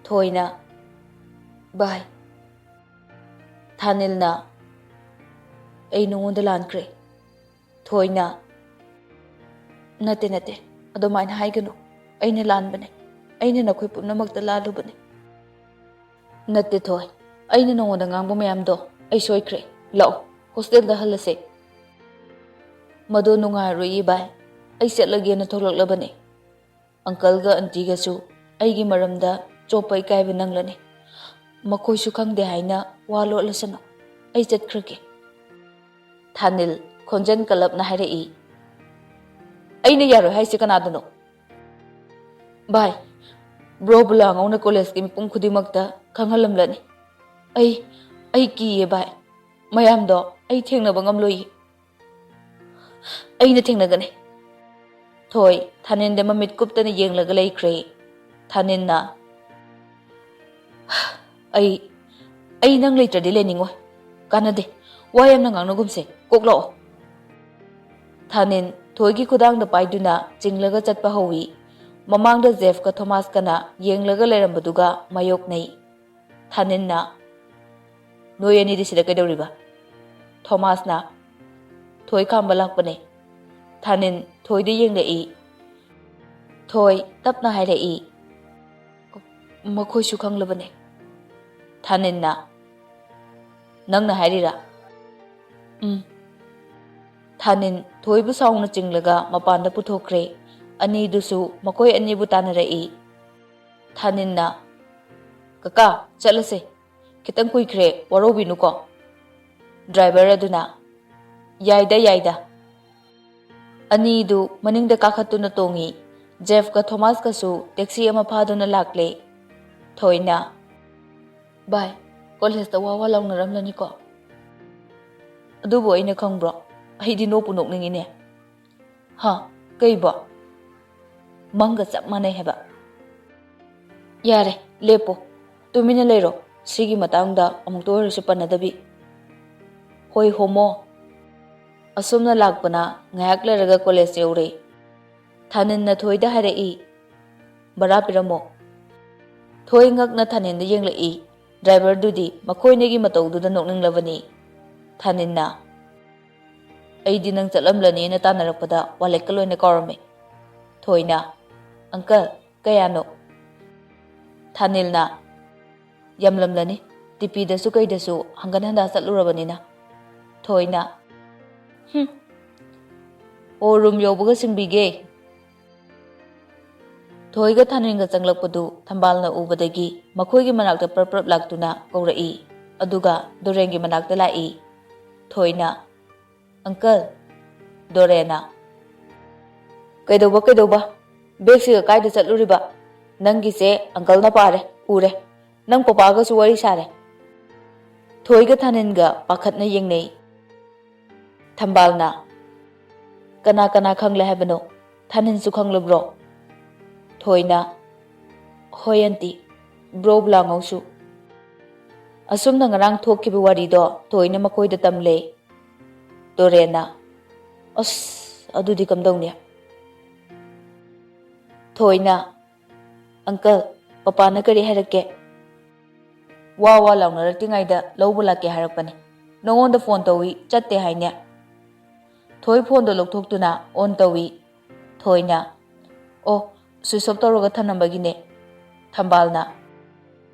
ꯊꯣꯏꯅ, "ꯚꯥꯏ꯫" ꯊꯥꯅꯤꯜꯅ, "ꯑꯩ ꯅꯉꯣꯟꯗ ꯂꯥꯟꯈ꯭ꯔꯦ꯫" ꯊꯣꯏꯅ, "ꯅꯠꯇꯦ, ꯅꯠꯇꯦ, ꯑꯗꯨꯃꯥꯏꯅ ꯍꯥꯏꯒꯅꯨ꯫ ꯑꯩꯅ ꯂꯥꯟꯕꯅꯦ꯫ ꯑꯩꯅ ꯅꯈꯣꯏ ꯄꯨꯝꯅꯃꯛꯇ ꯂꯥꯜꯂꯨꯕꯅꯦ꯫" "ꯅꯠꯇꯦ ꯊꯣꯏ, ꯑꯩꯅ ꯅꯉꯣꯟꯗ ꯉꯥꯡꯕ ꯃꯌꯥꯝꯗꯣ ꯑꯩ ꯁꯣꯏꯈ꯭ꯔꯦ꯫ ꯂꯥꯛꯑꯣ, ꯍꯣꯁꯇꯦꯜꯗ ꯍꯜꯂꯁꯦ꯫" "ꯃꯗꯣ ꯅꯨꯡꯉꯥꯏꯔꯣꯏꯌꯦ ꯚꯥꯏ꯫ ꯑꯩ ꯆꯠꯂꯒꯦꯅ ꯊꯣꯛꯂꯛꯂꯕꯅꯦ꯫ ꯑꯪꯀꯜꯒ ꯑꯟꯇꯤꯒꯁꯨ ꯑꯩꯒꯤ ꯃꯔꯝꯗ ꯆꯣꯞꯄ ꯏꯀꯥꯏꯕ ꯅꯪꯂꯅꯤ꯫ ꯃꯈꯣꯏꯁꯨ ꯈꯪꯗꯦ ꯍꯥꯏꯅ ꯋꯥ ꯂꯣꯠꯂꯁꯅꯨ꯫ ꯑꯩ ꯆꯠꯈ꯭ꯔꯒꯦ꯫" ꯊꯥꯅꯤꯜ ꯈꯣꯟꯖꯦꯜ ꯀꯜꯂꯞꯅ ꯍꯥꯏꯔꯛꯏ, "ꯑꯩꯅ ꯌꯥꯔꯣꯏ ꯍꯥꯏꯁꯦ ꯀꯅꯥꯗꯅꯣ?" "ꯚꯥꯏ, ꯕ꯭ꯔꯣꯕꯨ ꯂꯥꯡꯍꯧꯅ ꯀꯣꯂꯦꯖꯀꯤ ꯃꯤꯄꯨꯝ ꯈꯨꯗꯤꯡꯃꯛꯇ ꯈꯪꯍꯜꯂꯝꯂꯅꯤ꯫ ꯑꯩ, ꯑꯩ ꯀꯤꯌꯦ ꯚꯥꯏ꯫ ꯃꯌꯥꯝꯗꯣ ꯑꯩ ꯊꯦꯡꯅꯕ ꯉꯝꯂꯣꯏꯌꯦ꯫ ꯑꯩꯅ ꯊꯦꯡꯅꯒꯅꯤ꯫" ꯊꯣꯏ ꯊꯥꯅꯤꯟꯗ ꯃꯃꯤꯠ ꯀꯨꯞꯇꯅ ꯌꯦꯡꯂꯒ ꯂꯩꯈ꯭ꯔꯦ꯫ ꯊꯥꯅꯤꯟꯅ, "ꯑꯩ, ꯑꯩ ꯅꯪ ꯂꯩꯇ꯭ꯔꯗꯤ ꯂꯩꯅꯤꯡꯉꯣꯏ꯫ ꯀꯥꯟꯅꯗꯦ꯫ ꯋꯥ ꯌꯥꯝꯅ ꯉꯥꯡꯅꯒꯨꯝꯁꯦ꯫ ꯀꯣꯛ ꯂꯥꯛꯑꯣ꯫" ꯊꯥꯅꯤꯟ ꯊꯣꯏꯒꯤ ꯈꯨꯗꯥꯡꯗ ꯄꯥꯏꯗꯨꯅ ꯆꯤꯡꯂꯒ ꯆꯠꯄ ꯍꯧꯏ꯫ ꯃꯃꯥꯡꯗ ꯖꯦꯐꯀ ꯊꯣꯃꯥꯁꯀꯅ ꯌꯦꯡꯂꯒ ꯂꯩꯔꯝꯕꯗꯨꯒ ꯃꯥꯌꯣꯛꯅꯩ꯫ ꯊꯥꯅꯤꯟꯅ, "ꯅꯣꯏ ꯑꯅꯤꯗꯤ ꯁꯤꯗ ꯀꯩꯗꯧꯔꯤꯕ?" ꯊꯣꯃꯥꯁꯅ, "ꯊꯣꯏ ꯈꯥꯝꯕ ꯂꯥꯛꯄꯅꯦ꯫" ꯊꯥꯅꯤꯟ ꯊꯣꯏꯗ ꯌꯦꯡꯂꯛꯏ꯫ ꯊꯣꯏ ꯇꯞꯅ ꯍꯥꯏꯔꯛꯏ, "ꯃꯈꯣꯏꯁꯨ ꯈꯪꯂꯕꯅꯦ꯫" ꯊꯥꯅꯤꯟꯅ, "ꯅꯪꯅ ꯍꯥꯏꯔꯤꯔꯥ?" "ꯎꯝ꯫" ꯊꯥꯅꯤꯟ ꯊꯣꯏꯕꯨ ꯁꯥꯎꯅ ꯆꯤꯡꯂꯒ ꯃꯄꯥꯟꯗ ꯄꯨꯊꯣꯛꯈ꯭ꯔꯦ꯫ ꯑꯅꯤꯗꯨꯁꯨ ꯃꯈꯣꯏ ꯑꯅꯤꯕꯨ ꯇꯥꯟꯅꯔꯛꯏ꯫ ꯊꯥꯅꯤꯟꯅ, "ꯀꯀꯥ, ꯆꯠꯂꯁꯦ꯫ ꯈꯤꯇꯪ ꯀꯨꯏꯈ꯭ꯔꯦ, ꯋꯥꯔꯧꯕꯤꯅꯨꯀꯣ꯫" ꯗ꯭ꯔꯥꯏꯚꯔ ꯑꯗꯨꯅ, "ꯌꯥꯏꯗ, ꯌꯥꯏꯗ꯫" ꯑꯅꯤꯗꯨ ꯃꯅꯤꯡꯗ ꯀꯥꯈꯠꯇꯨꯅ ꯇꯣꯡꯉꯤ꯫ ꯖꯦꯐꯀ ꯊꯣꯃꯥꯁꯀꯁꯨ ꯇꯦꯛꯁꯤ ꯑꯃ ꯐꯥꯗꯨꯅ ꯂꯥꯛꯂꯦ꯫ ꯊꯣꯏꯅ, "ꯚꯥꯏ, ꯀꯣꯂꯦꯖꯇ ꯋꯥ ꯋꯥ ꯂꯥꯎꯅꯔꯝꯂꯅꯤꯀꯣ?" "ꯑꯗꯨꯕꯨ ꯑꯩꯅ ꯈꯪꯕ꯭ꯔꯣ? ꯑꯩꯗꯤ ꯅꯣꯛꯄꯨ ꯅꯣꯛꯅꯤꯡꯉꯤꯅꯦ꯫" "ꯍꯥ? ꯀꯩꯕꯣ?" "ꯃꯪꯒ ꯆꯞ ꯃꯥꯟꯅꯩ ꯍꯥꯏꯕ꯫" "ꯌꯥꯔꯦ, ꯂꯦꯞꯄꯣ꯫ ꯇꯨꯃꯤꯟꯅ ꯂꯩꯔꯣ꯫ ꯁꯤꯒꯤ ꯃꯇꯥꯡꯗ ꯑꯃꯨꯛꯇ ꯑꯣꯏꯔꯁꯨ ꯄꯟꯅꯗꯕꯤ꯫" "ꯍꯣꯏ, ꯍꯣꯃꯣ꯫" ꯑꯁꯨꯝꯅ ꯂꯥꯛꯄꯅ ꯉꯥꯏꯍꯥꯛ ꯂꯩꯔꯒ ꯀꯣꯂꯦꯖ ꯌꯧꯔꯦ꯫ ꯊꯥꯅꯤꯟꯅ ꯊꯣꯏꯗ ꯍꯥꯏꯔꯛꯏ, "ꯚꯔꯥ ꯄꯤꯔꯝꯃꯣ꯫" ꯊꯣꯏ ꯉꯛꯅ ꯊꯥꯅꯤꯟꯗ ꯌꯦꯡꯂꯛꯏ꯫ ꯗ꯭ꯔꯥꯏꯚꯔꯗꯨꯗꯤ ꯃꯈꯣꯏꯅꯤꯒꯤ ꯃꯇꯧꯗꯨꯗ ꯅꯣꯛꯅꯤꯡꯂꯕꯅꯤ꯫ ꯊꯥꯅꯤꯟꯅ, "ꯑꯩꯗꯤ ꯅꯪ ꯆꯠꯂꯝꯂꯅꯤꯅ ꯇꯥꯟꯅꯔꯛꯄꯗ ꯋꯥꯂꯦꯠꯀ ꯂꯣꯏꯅ ꯀꯥꯎꯔꯝꯃꯦ꯫" ꯊꯣꯏꯅ, "ꯑꯪꯀꯜ, ꯀꯌꯥꯅꯣ?" ꯊꯥꯅꯤꯜꯅ, "ꯌꯥꯝꯂꯝꯂꯅꯤ, ꯇꯤꯄꯤꯗꯁꯨ ꯀꯩꯗꯁꯨ ꯍꯪꯒꯠ ꯍꯟꯗ ꯆꯠꯂꯨꯔꯕꯅꯤꯅ꯫" ꯊꯣꯏꯅ, "ꯍꯨꯝ, ꯑꯣ, ꯔꯨꯝ ꯌꯧꯕꯒ ꯁꯤꯡꯕꯤꯒꯦ꯫" ꯊꯣꯏꯒ ꯊꯥꯅꯤꯜꯒ ꯆꯪꯂꯛꯄꯗꯨ ꯊꯝꯕꯥꯜꯅ ꯎꯕꯗꯒꯤ ꯃꯈꯣꯏꯒꯤ ꯃꯅꯥꯛꯇ ꯄ꯭ꯔꯞ ꯄ꯭ꯔꯞ ꯂꯥꯛꯇꯨꯅ ꯀꯧꯔꯛꯏ, ꯑꯗꯨꯒ ꯗꯣꯔꯦꯟꯒꯤ ꯃꯅꯥꯛꯇ ꯂꯥꯛꯏ꯫ ꯊꯣꯏꯅ, "ꯑꯪꯀꯜ꯫" ꯗꯣꯔꯦꯟꯅ, "ꯀꯩꯗꯧꯕ, ꯀꯩꯗꯧꯕ? ꯕꯦꯒꯁꯤꯒ ꯀꯥꯏꯗ ꯆꯠꯂꯨꯔꯤꯕ? ꯅꯪꯒꯤꯁꯦ ꯑꯪꯀꯜꯅ ꯄꯥꯔꯦ, ꯎꯔꯦ꯫ ꯅꯪ ꯄꯄꯥꯒꯁꯨ ꯋꯥꯔꯤ ꯁꯥꯔꯦ꯫" ꯊꯣꯏꯒ ꯊꯥꯅꯤꯟꯒ ꯄꯥꯈꯠꯅ ꯌꯦꯡꯅꯩ꯫ ꯊꯝꯕꯥꯜꯅ, "ꯀꯅꯥ ꯀꯅꯥ ꯈꯪꯂꯦ ꯍꯥꯏꯕꯅꯣ? ꯊꯥꯅꯤꯟꯁꯨ ꯈꯪꯂꯕ꯭ꯔꯣ?" ꯊꯣꯏꯅ, "ꯍꯣꯏ ꯑꯟꯇꯤ, ꯕ꯭ꯔꯣ ꯕ꯭ꯂꯥꯉꯧꯁꯨ꯫" ꯑꯁꯨꯝꯅ ꯉꯔꯥꯡ ꯊꯣꯛꯈꯤꯕ ꯋꯥꯔꯤꯗꯣ ꯊꯣꯏꯅ ꯃꯈꯣꯏꯗ ꯇꯝꯂꯦ꯫ ꯗꯣꯔꯦꯟꯅ, "ꯑꯁ, ꯑꯗꯨꯗꯤ ꯀꯝꯗꯧꯅꯤ?" ꯊꯣꯏꯅ, "ꯑꯪꯀꯜ, ꯄꯄꯥꯅ ꯀꯔꯤ ꯍꯥꯏꯔꯛꯀꯦ?" "ꯋꯥ ꯋꯥ ꯂꯥꯎꯅꯔꯛꯇ꯭ꯔꯤꯉꯩꯗ ꯂꯧꯕ ꯂꯥꯛꯀꯦ ꯍꯥꯏꯔꯛꯄꯅꯦ꯫ ꯅꯉꯣꯟꯗ ꯐꯣꯟ ꯇꯧꯏ, ꯆꯠꯇꯦ ꯍꯥꯏꯅꯦ?" ꯊꯣꯏ ꯐꯣꯟꯗꯣ ꯂꯧꯊꯣꯛꯇꯨꯅ ꯑꯣꯟ ꯇꯧꯏ꯫ ꯊꯣꯏꯅ, "ꯑꯣ, ꯁ꯭ꯋꯤꯆ ꯑꯣꯐ ꯇꯧꯔꯒ ꯊꯝꯂꯝꯕꯒꯤꯅꯦ꯫" ꯊꯝꯕꯥꯜꯅ,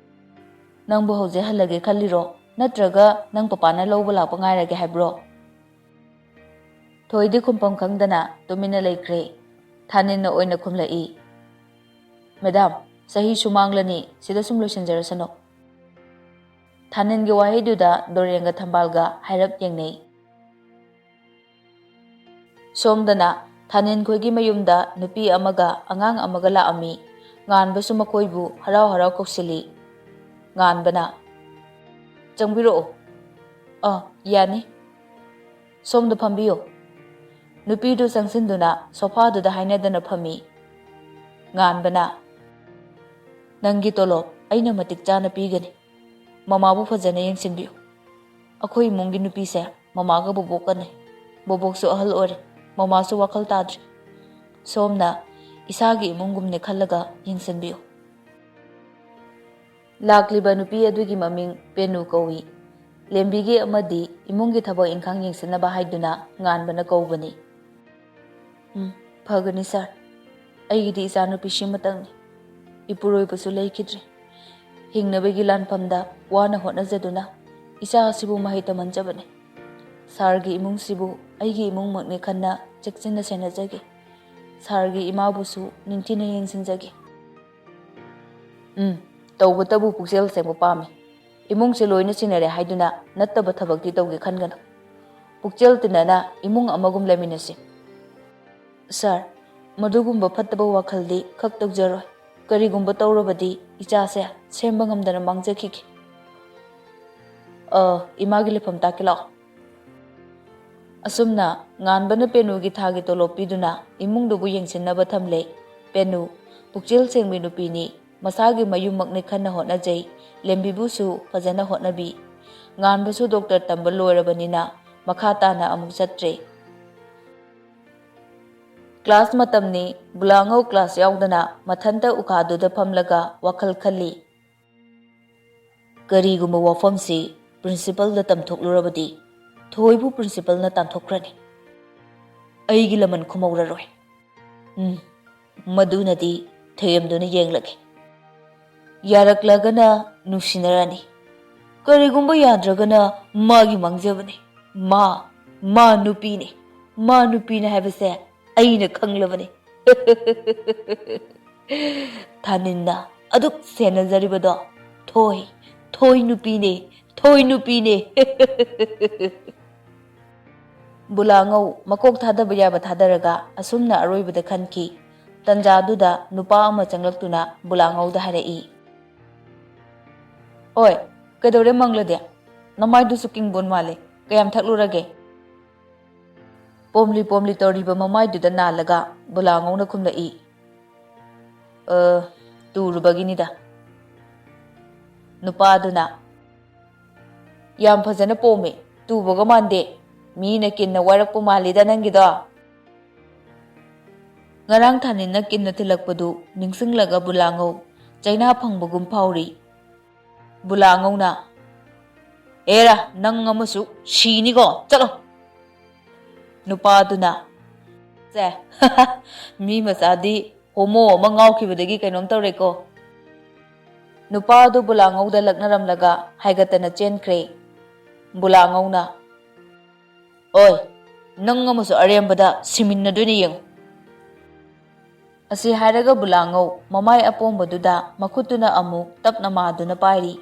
"ꯅꯪꯕꯨ ꯍꯧꯖꯤꯛ ꯍꯜꯂꯒꯦ ꯈꯜꯂꯤꯔꯣ? ꯅꯠꯇ꯭ꯔꯒ ꯅꯪ ꯄꯄꯥꯅ ꯂꯧꯕ ꯂꯥꯛꯄ ꯉꯥꯏꯔꯒꯦ ꯍꯥꯏꯕ꯭ꯔꯣ?" ꯊꯣꯏꯗꯤ ꯈꯨꯝꯐꯝ ꯈꯪꯗꯅ ꯇꯨꯃꯤꯟꯅ ꯂꯩꯈ꯭ꯔꯦ꯫ ꯊꯥꯅꯤꯟꯅ ꯑꯣꯏꯅ ꯈꯨꯝꯂꯛꯏ, "ꯃꯦꯗꯥꯝ, ꯆꯍꯤ ꯁꯨꯃꯥꯡꯂꯅꯤ, ꯁꯤꯗ ꯁꯨꯝ ꯂꯣꯏꯁꯤꯟꯖꯔꯁꯅꯨ꯫" ꯊꯥꯅꯤꯟꯒꯤ ꯋꯥꯍꯩꯗꯨꯗ ꯗꯣꯔꯦꯟꯒ ꯊꯝꯕꯥꯜꯒ ꯍꯥꯏꯔꯞ ꯌꯦꯡꯅꯩ꯫ ꯁꯣꯝꯗꯅ ꯊꯥꯅꯤꯟ ꯈꯣꯏꯒꯤ ꯃꯌꯨꯝꯗ ꯅꯨꯄꯤ ꯑꯃꯒ ꯑꯉꯥꯡ ꯑꯃꯒ ꯂꯥꯛꯑꯝꯃꯤ꯫ ꯉꯥꯟꯕꯁꯨ ꯃꯈꯣꯏꯕꯨ ꯍꯔꯥꯎ ꯍꯔꯥꯎ ꯀꯧꯁꯤꯜꯂꯤ꯫ ꯉꯥꯟꯕꯅ, "ꯆꯪꯕꯤꯔꯛꯑꯣ꯫ ꯑ, ꯌꯥꯅꯤ꯫ ꯁꯣꯝꯗ ꯐꯝꯕꯤꯌꯨ꯫" ꯅꯨꯄꯤꯗꯨ ꯆꯪꯁꯤꯟꯗꯨꯅ ꯁꯣꯐꯥꯗꯨꯗ ꯍꯥꯏꯅꯗꯅ ꯐꯝꯃꯤ꯫ ꯉꯥꯟꯕꯅ, "ꯅꯪꯒꯤ ꯇꯣꯂꯣꯞ ꯑꯩꯅ ꯃꯇꯤꯛ ꯆꯥꯅ ꯄꯤꯒꯅꯤ꯫ ꯃꯃꯥꯕꯨ ꯐꯖꯅ ꯌꯦꯡꯁꯤꯟꯕꯤꯌꯨ꯫ ꯑꯩꯈꯣꯏ ꯏꯃꯨꯡꯒꯤ ꯅꯨꯄꯤꯁꯦ ꯃꯃꯥꯒ ꯕꯣꯕꯣꯛꯀꯅꯤ꯫ ꯕꯣꯕꯣꯛꯁꯨ ꯑꯍꯜ ꯑꯣꯏꯔꯦ꯫ ꯃꯃꯥꯁꯨ ꯋꯥꯈꯜ ꯇꯥꯗ꯭ꯔꯦ꯫ ꯁꯣꯝꯅ ꯏꯁꯥꯒꯤ ꯏꯃꯨꯡꯒꯨꯝꯅꯦ ꯈꯜꯂꯒ ꯌꯦꯡꯁꯤꯟꯕꯤꯌꯨ꯫" ꯂꯥꯛꯂꯤꯕ ꯅꯨꯄꯤ ꯑꯗꯨꯒꯤ ꯃꯃꯤꯡ ꯄꯦꯅꯨ ꯀꯧꯏ꯫ ꯂꯦꯝꯕꯤꯒꯤ ꯑꯃꯗꯤ ꯏꯃꯨꯡꯒꯤ ꯊꯕꯛ ꯏꯪꯈꯥꯡ ꯌꯦꯡꯁꯤꯟꯅꯕ ꯍꯥꯏꯗꯨꯅ ꯉꯥꯟꯕꯅ ꯀꯧꯕꯅꯤ꯫ "ꯎꯝ, ꯐꯒꯅꯤ ꯁꯥꯔ꯫ ꯑꯩꯒꯤꯗꯤ ꯏꯆꯥꯅꯨꯄꯤ ꯁꯤꯃꯇꯪꯅꯤ꯫ ꯏꯄꯨꯔꯣꯏꯕꯁꯨ ꯂꯩꯈꯤꯗ꯭ꯔꯦ꯫ ꯍꯤꯡꯅꯕꯒꯤ ꯂꯥꯟꯐꯝꯗ ꯋꯥꯅ ꯍꯣꯠꯅꯖꯗꯨꯅ ꯏꯆꯥ ꯑꯁꯤꯕꯨ ꯃꯍꯩ ꯇꯝꯍꯟꯖꯕꯅꯤ꯫ ꯁꯥꯔꯒꯤ ꯏꯃꯨꯡꯁꯤꯕꯨ ꯑꯩꯒꯤ ꯏꯃꯨꯡꯃꯛꯅꯤ ꯈꯟꯅ ꯆꯦꯛꯁꯤꯟꯅ ꯁꯦꯟꯅꯖꯒꯦ꯫ ꯁꯥꯔꯒꯤ ꯏꯃꯥꯕꯨꯁꯨ ꯅꯤꯡꯊꯤꯅ ꯌꯦꯡꯁꯤꯟꯖꯒꯦ꯫" "ꯎꯝ, ꯇꯧꯕꯇꯕꯨ ꯄꯨꯛꯆꯦꯜ ꯁꯦꯡꯕ ꯄꯥꯝꯃꯤ꯫ ꯏꯃꯨꯡꯁꯦ ꯂꯣꯏꯅ ꯆꯤꯟꯅꯔꯦ ꯍꯥꯏꯗꯨꯅ ꯅꯠꯇꯕ ꯊꯕꯛꯇꯤ ꯇꯧꯒꯦ ꯈꯟꯒꯅꯨ꯫ ꯄꯨꯛꯆꯦꯜ ꯇꯤꯟꯅꯅ ꯏꯃꯨꯡ ꯑꯃꯒꯨꯝ ꯂꯩꯃꯤꯟꯅꯁꯤ꯫" "ꯁꯥꯔ, ꯃꯗꯨꯒꯨꯝꯕ ꯐꯠꯇꯕ ꯋꯥꯈꯜꯗꯤ ꯈꯛ ꯇꯧꯖꯔꯣꯏ꯫ ꯀꯔꯤꯒꯨꯝꯕ ꯇꯧꯔꯕꯗꯤ ꯏꯆꯥꯁꯦ ꯁꯦꯝꯕ ꯉꯝꯗꯅ ꯃꯥꯡꯖꯈꯤꯒꯦ꯫" "ꯑ, ꯏꯃꯥꯒꯤ ꯂꯩꯐꯝ ꯇꯥꯛꯀꯦ ꯂꯥꯛꯑꯣ꯫" ꯑꯁꯨꯝꯅ ꯉꯥꯟꯕꯅ ꯄꯦꯅꯨꯒꯤ ꯊꯥꯒꯤ ꯇꯣꯂꯣꯞ ꯄꯤꯗꯨꯅ ꯏꯃꯨꯡꯗꯨꯕꯨ ꯌꯦꯡꯁꯤꯟꯅꯕ ꯊꯝꯂꯦ꯫ ꯄꯦꯅꯨ ꯄꯨꯛꯆꯦꯜ ꯁꯦꯡꯕꯤ ꯅꯨꯄꯤꯅꯤ꯫ ꯃꯁꯥꯒꯤ ꯃꯌꯨꯝꯃꯛꯅꯤ ꯈꯟꯅ ꯍꯣꯠꯅꯖꯩ꯫ ꯂꯦꯝꯕꯤꯕꯨꯁꯨ ꯐꯖꯅ ꯍꯣꯠꯅꯕꯤ꯫ ꯉꯥꯟꯕꯁꯨ ꯗꯣꯛꯇꯔ ꯇꯝꯕ ꯂꯣꯏꯔꯕꯅꯤꯅ ꯃꯈꯥ ꯇꯥꯅ ꯑꯃꯨꯛ ꯆꯠꯇ꯭ꯔꯦ꯫ ꯀ꯭ꯂꯥꯁ ꯃꯇꯝꯅꯤ꯫ ꯕꯨꯂꯥꯉꯧ ꯀ꯭ꯂꯥꯁ ꯌꯥꯎꯗꯅ ꯃꯊꯟꯇ ꯎꯈꯥꯗꯨꯗ ꯐꯝꯂꯒ ꯋꯥꯈꯜ ꯈꯜꯂꯤ꯫ "ꯀꯔꯤꯒꯨꯝꯕ ꯋꯥꯐꯝꯁꯤ ꯄ꯭ꯔꯤꯟꯁꯤꯄꯜꯗ ꯇꯝꯊꯣꯛꯂꯨꯔꯕꯗꯤ ꯊꯣꯏꯕꯨ ꯄ꯭ꯔꯤꯟꯁꯤꯄꯜꯅ ꯇꯥꯟꯊꯣꯛꯈ꯭ꯔꯅꯤ꯫ ꯑꯩꯒꯤ ꯂꯃꯟ ꯈꯨꯝꯍꯧꯔꯔꯣꯏ꯫ ꯎꯝ, ꯃꯗꯨꯅꯗꯤ ꯊꯦꯝꯗꯨꯅ ꯌꯦꯡꯂꯒꯦ꯫ ꯌꯥꯔꯛꯂꯒꯅ ꯅꯨꯡꯁꯤꯅꯔꯅꯤ꯫ ꯀꯔꯤꯒꯨꯝꯕ ꯌꯥꯗ꯭ꯔꯒꯅ ꯃꯥꯒꯤ ꯃꯥꯡꯖꯕꯅꯤ꯫ ꯃꯥ, ꯃꯥ ꯅꯨꯄꯤꯅꯤ꯫ ꯃꯥ ꯅꯨꯄꯤꯅꯤ ꯍꯥꯏꯕꯁꯦ ꯑꯩꯅ ꯈꯪꯂꯕꯅꯤ꯫" ꯊꯥꯅꯤꯟꯅ ꯑꯗꯨꯛ ꯁꯦꯟꯅꯖꯔꯤꯕꯗꯣ ꯊꯣꯏ, ꯊꯣꯏ ꯅꯨꯄꯤꯅꯦ, ꯊꯣꯏ ꯅꯨꯄꯤꯅꯦ꯫ ꯕꯨꯂꯥꯉꯧ ꯃꯀꯣꯛ ꯊꯥꯗꯕ ꯌꯥꯕ ꯊꯥꯗꯔꯒ ꯑꯁꯨꯝꯅ ꯑꯔꯣꯏꯕꯗ ꯈꯟꯈꯤ꯫ ꯇꯟꯖꯥꯗꯨꯗ ꯅꯨꯄꯥ ꯑꯃ ꯆꯪꯂꯛꯇꯨꯅ ꯕꯨꯂꯥꯉꯧꯗ ꯍꯥꯏꯔꯛꯏ, "ꯑꯣꯏ, ꯀꯩꯗꯧꯔꯦ ꯃꯪꯂꯗꯤ? ꯅꯃꯥꯏꯗꯨꯁꯨ ꯀꯤꯡꯕꯣꯟ ꯃꯥꯜꯂꯦ꯫ ꯀꯌꯥꯝ ꯊꯛꯂꯨꯔꯒꯦ?" ꯄꯣꯝꯂꯤ ꯄꯣꯝꯂꯤ ꯇꯧꯔꯤꯕ ꯃꯃꯥꯏꯗꯨꯗ ꯅꯥꯜꯂꯒ ꯕꯨꯂꯥꯉꯧꯅ ꯈꯨꯝꯂꯛꯏ, "ꯑ, ꯇꯨꯔꯨꯕꯒꯤꯅꯤꯗ꯫" ꯅꯨꯄꯥꯗꯨꯅ, "ꯌꯥꯝ ꯐꯖꯅ ꯄꯣꯝꯃꯦ, ꯇꯨꯕꯒ ꯃꯥꯟꯗꯦ꯫ ꯃꯤꯅ ꯀꯤꯟꯅ ꯋꯥꯏꯔꯛꯄ ꯃꯥꯜꯂꯤꯗ ꯅꯪꯒꯤꯗꯣ꯫" ꯉꯔꯥꯡ ꯊꯥꯅꯤꯟꯅ ꯀꯤꯟꯅ ꯊꯤꯜꯂꯛꯄꯗꯨ ꯅꯤꯡꯁꯤꯡꯂꯒ ꯕꯨꯂꯥꯉꯧ ꯆꯩꯅꯥ ꯐꯪꯕꯒꯨꯝ ꯐꯥꯎꯔꯤ꯫ ꯕꯨꯂꯥꯉꯧꯅ, "ꯑꯦꯔꯥ, ꯅꯪ ꯑꯃꯁꯨ ꯁꯤꯅꯤꯀꯣ, ꯆꯠꯂꯣ!" ꯅꯨꯄꯥꯗꯨꯅ, "ꯁꯦ, ꯃꯤ ꯃꯆꯥꯗꯤ ꯍꯣꯃꯣ ꯑꯃ ꯉꯥꯎꯈꯤꯕꯗꯒꯤ ꯀꯩꯅꯣꯝ ꯇꯧꯔꯦꯀꯣ꯫" ꯅꯨꯄꯥꯗꯨ ꯕꯨꯂꯥꯉꯧꯗ ꯂꯛꯅꯔꯝꯂꯒ ꯍꯥꯏꯒꯠꯇꯅ ꯆꯦꯟꯈ꯭ꯔꯦ꯫ ꯕꯨꯂꯥꯉꯧꯅ, "ꯑꯣꯏ, ꯅꯪ ꯑꯃꯁꯨ ꯑꯔꯦꯝꯕꯗ ꯁꯤꯃꯤꯟꯅꯗꯣꯏꯅꯦ ꯌꯦꯡꯉꯨ꯫" ꯑꯁꯤ ꯍꯥꯏꯔꯒ ꯕꯨꯂꯥꯉꯧ ꯃꯃꯥꯏ ꯑꯄꯣꯝꯕꯗꯨꯗ ꯃꯈꯨꯠꯇꯨꯅ ꯑꯃꯨꯛ ꯇꯞꯅ ꯃꯥꯗꯨꯅ ꯄꯥꯏꯔꯤ꯫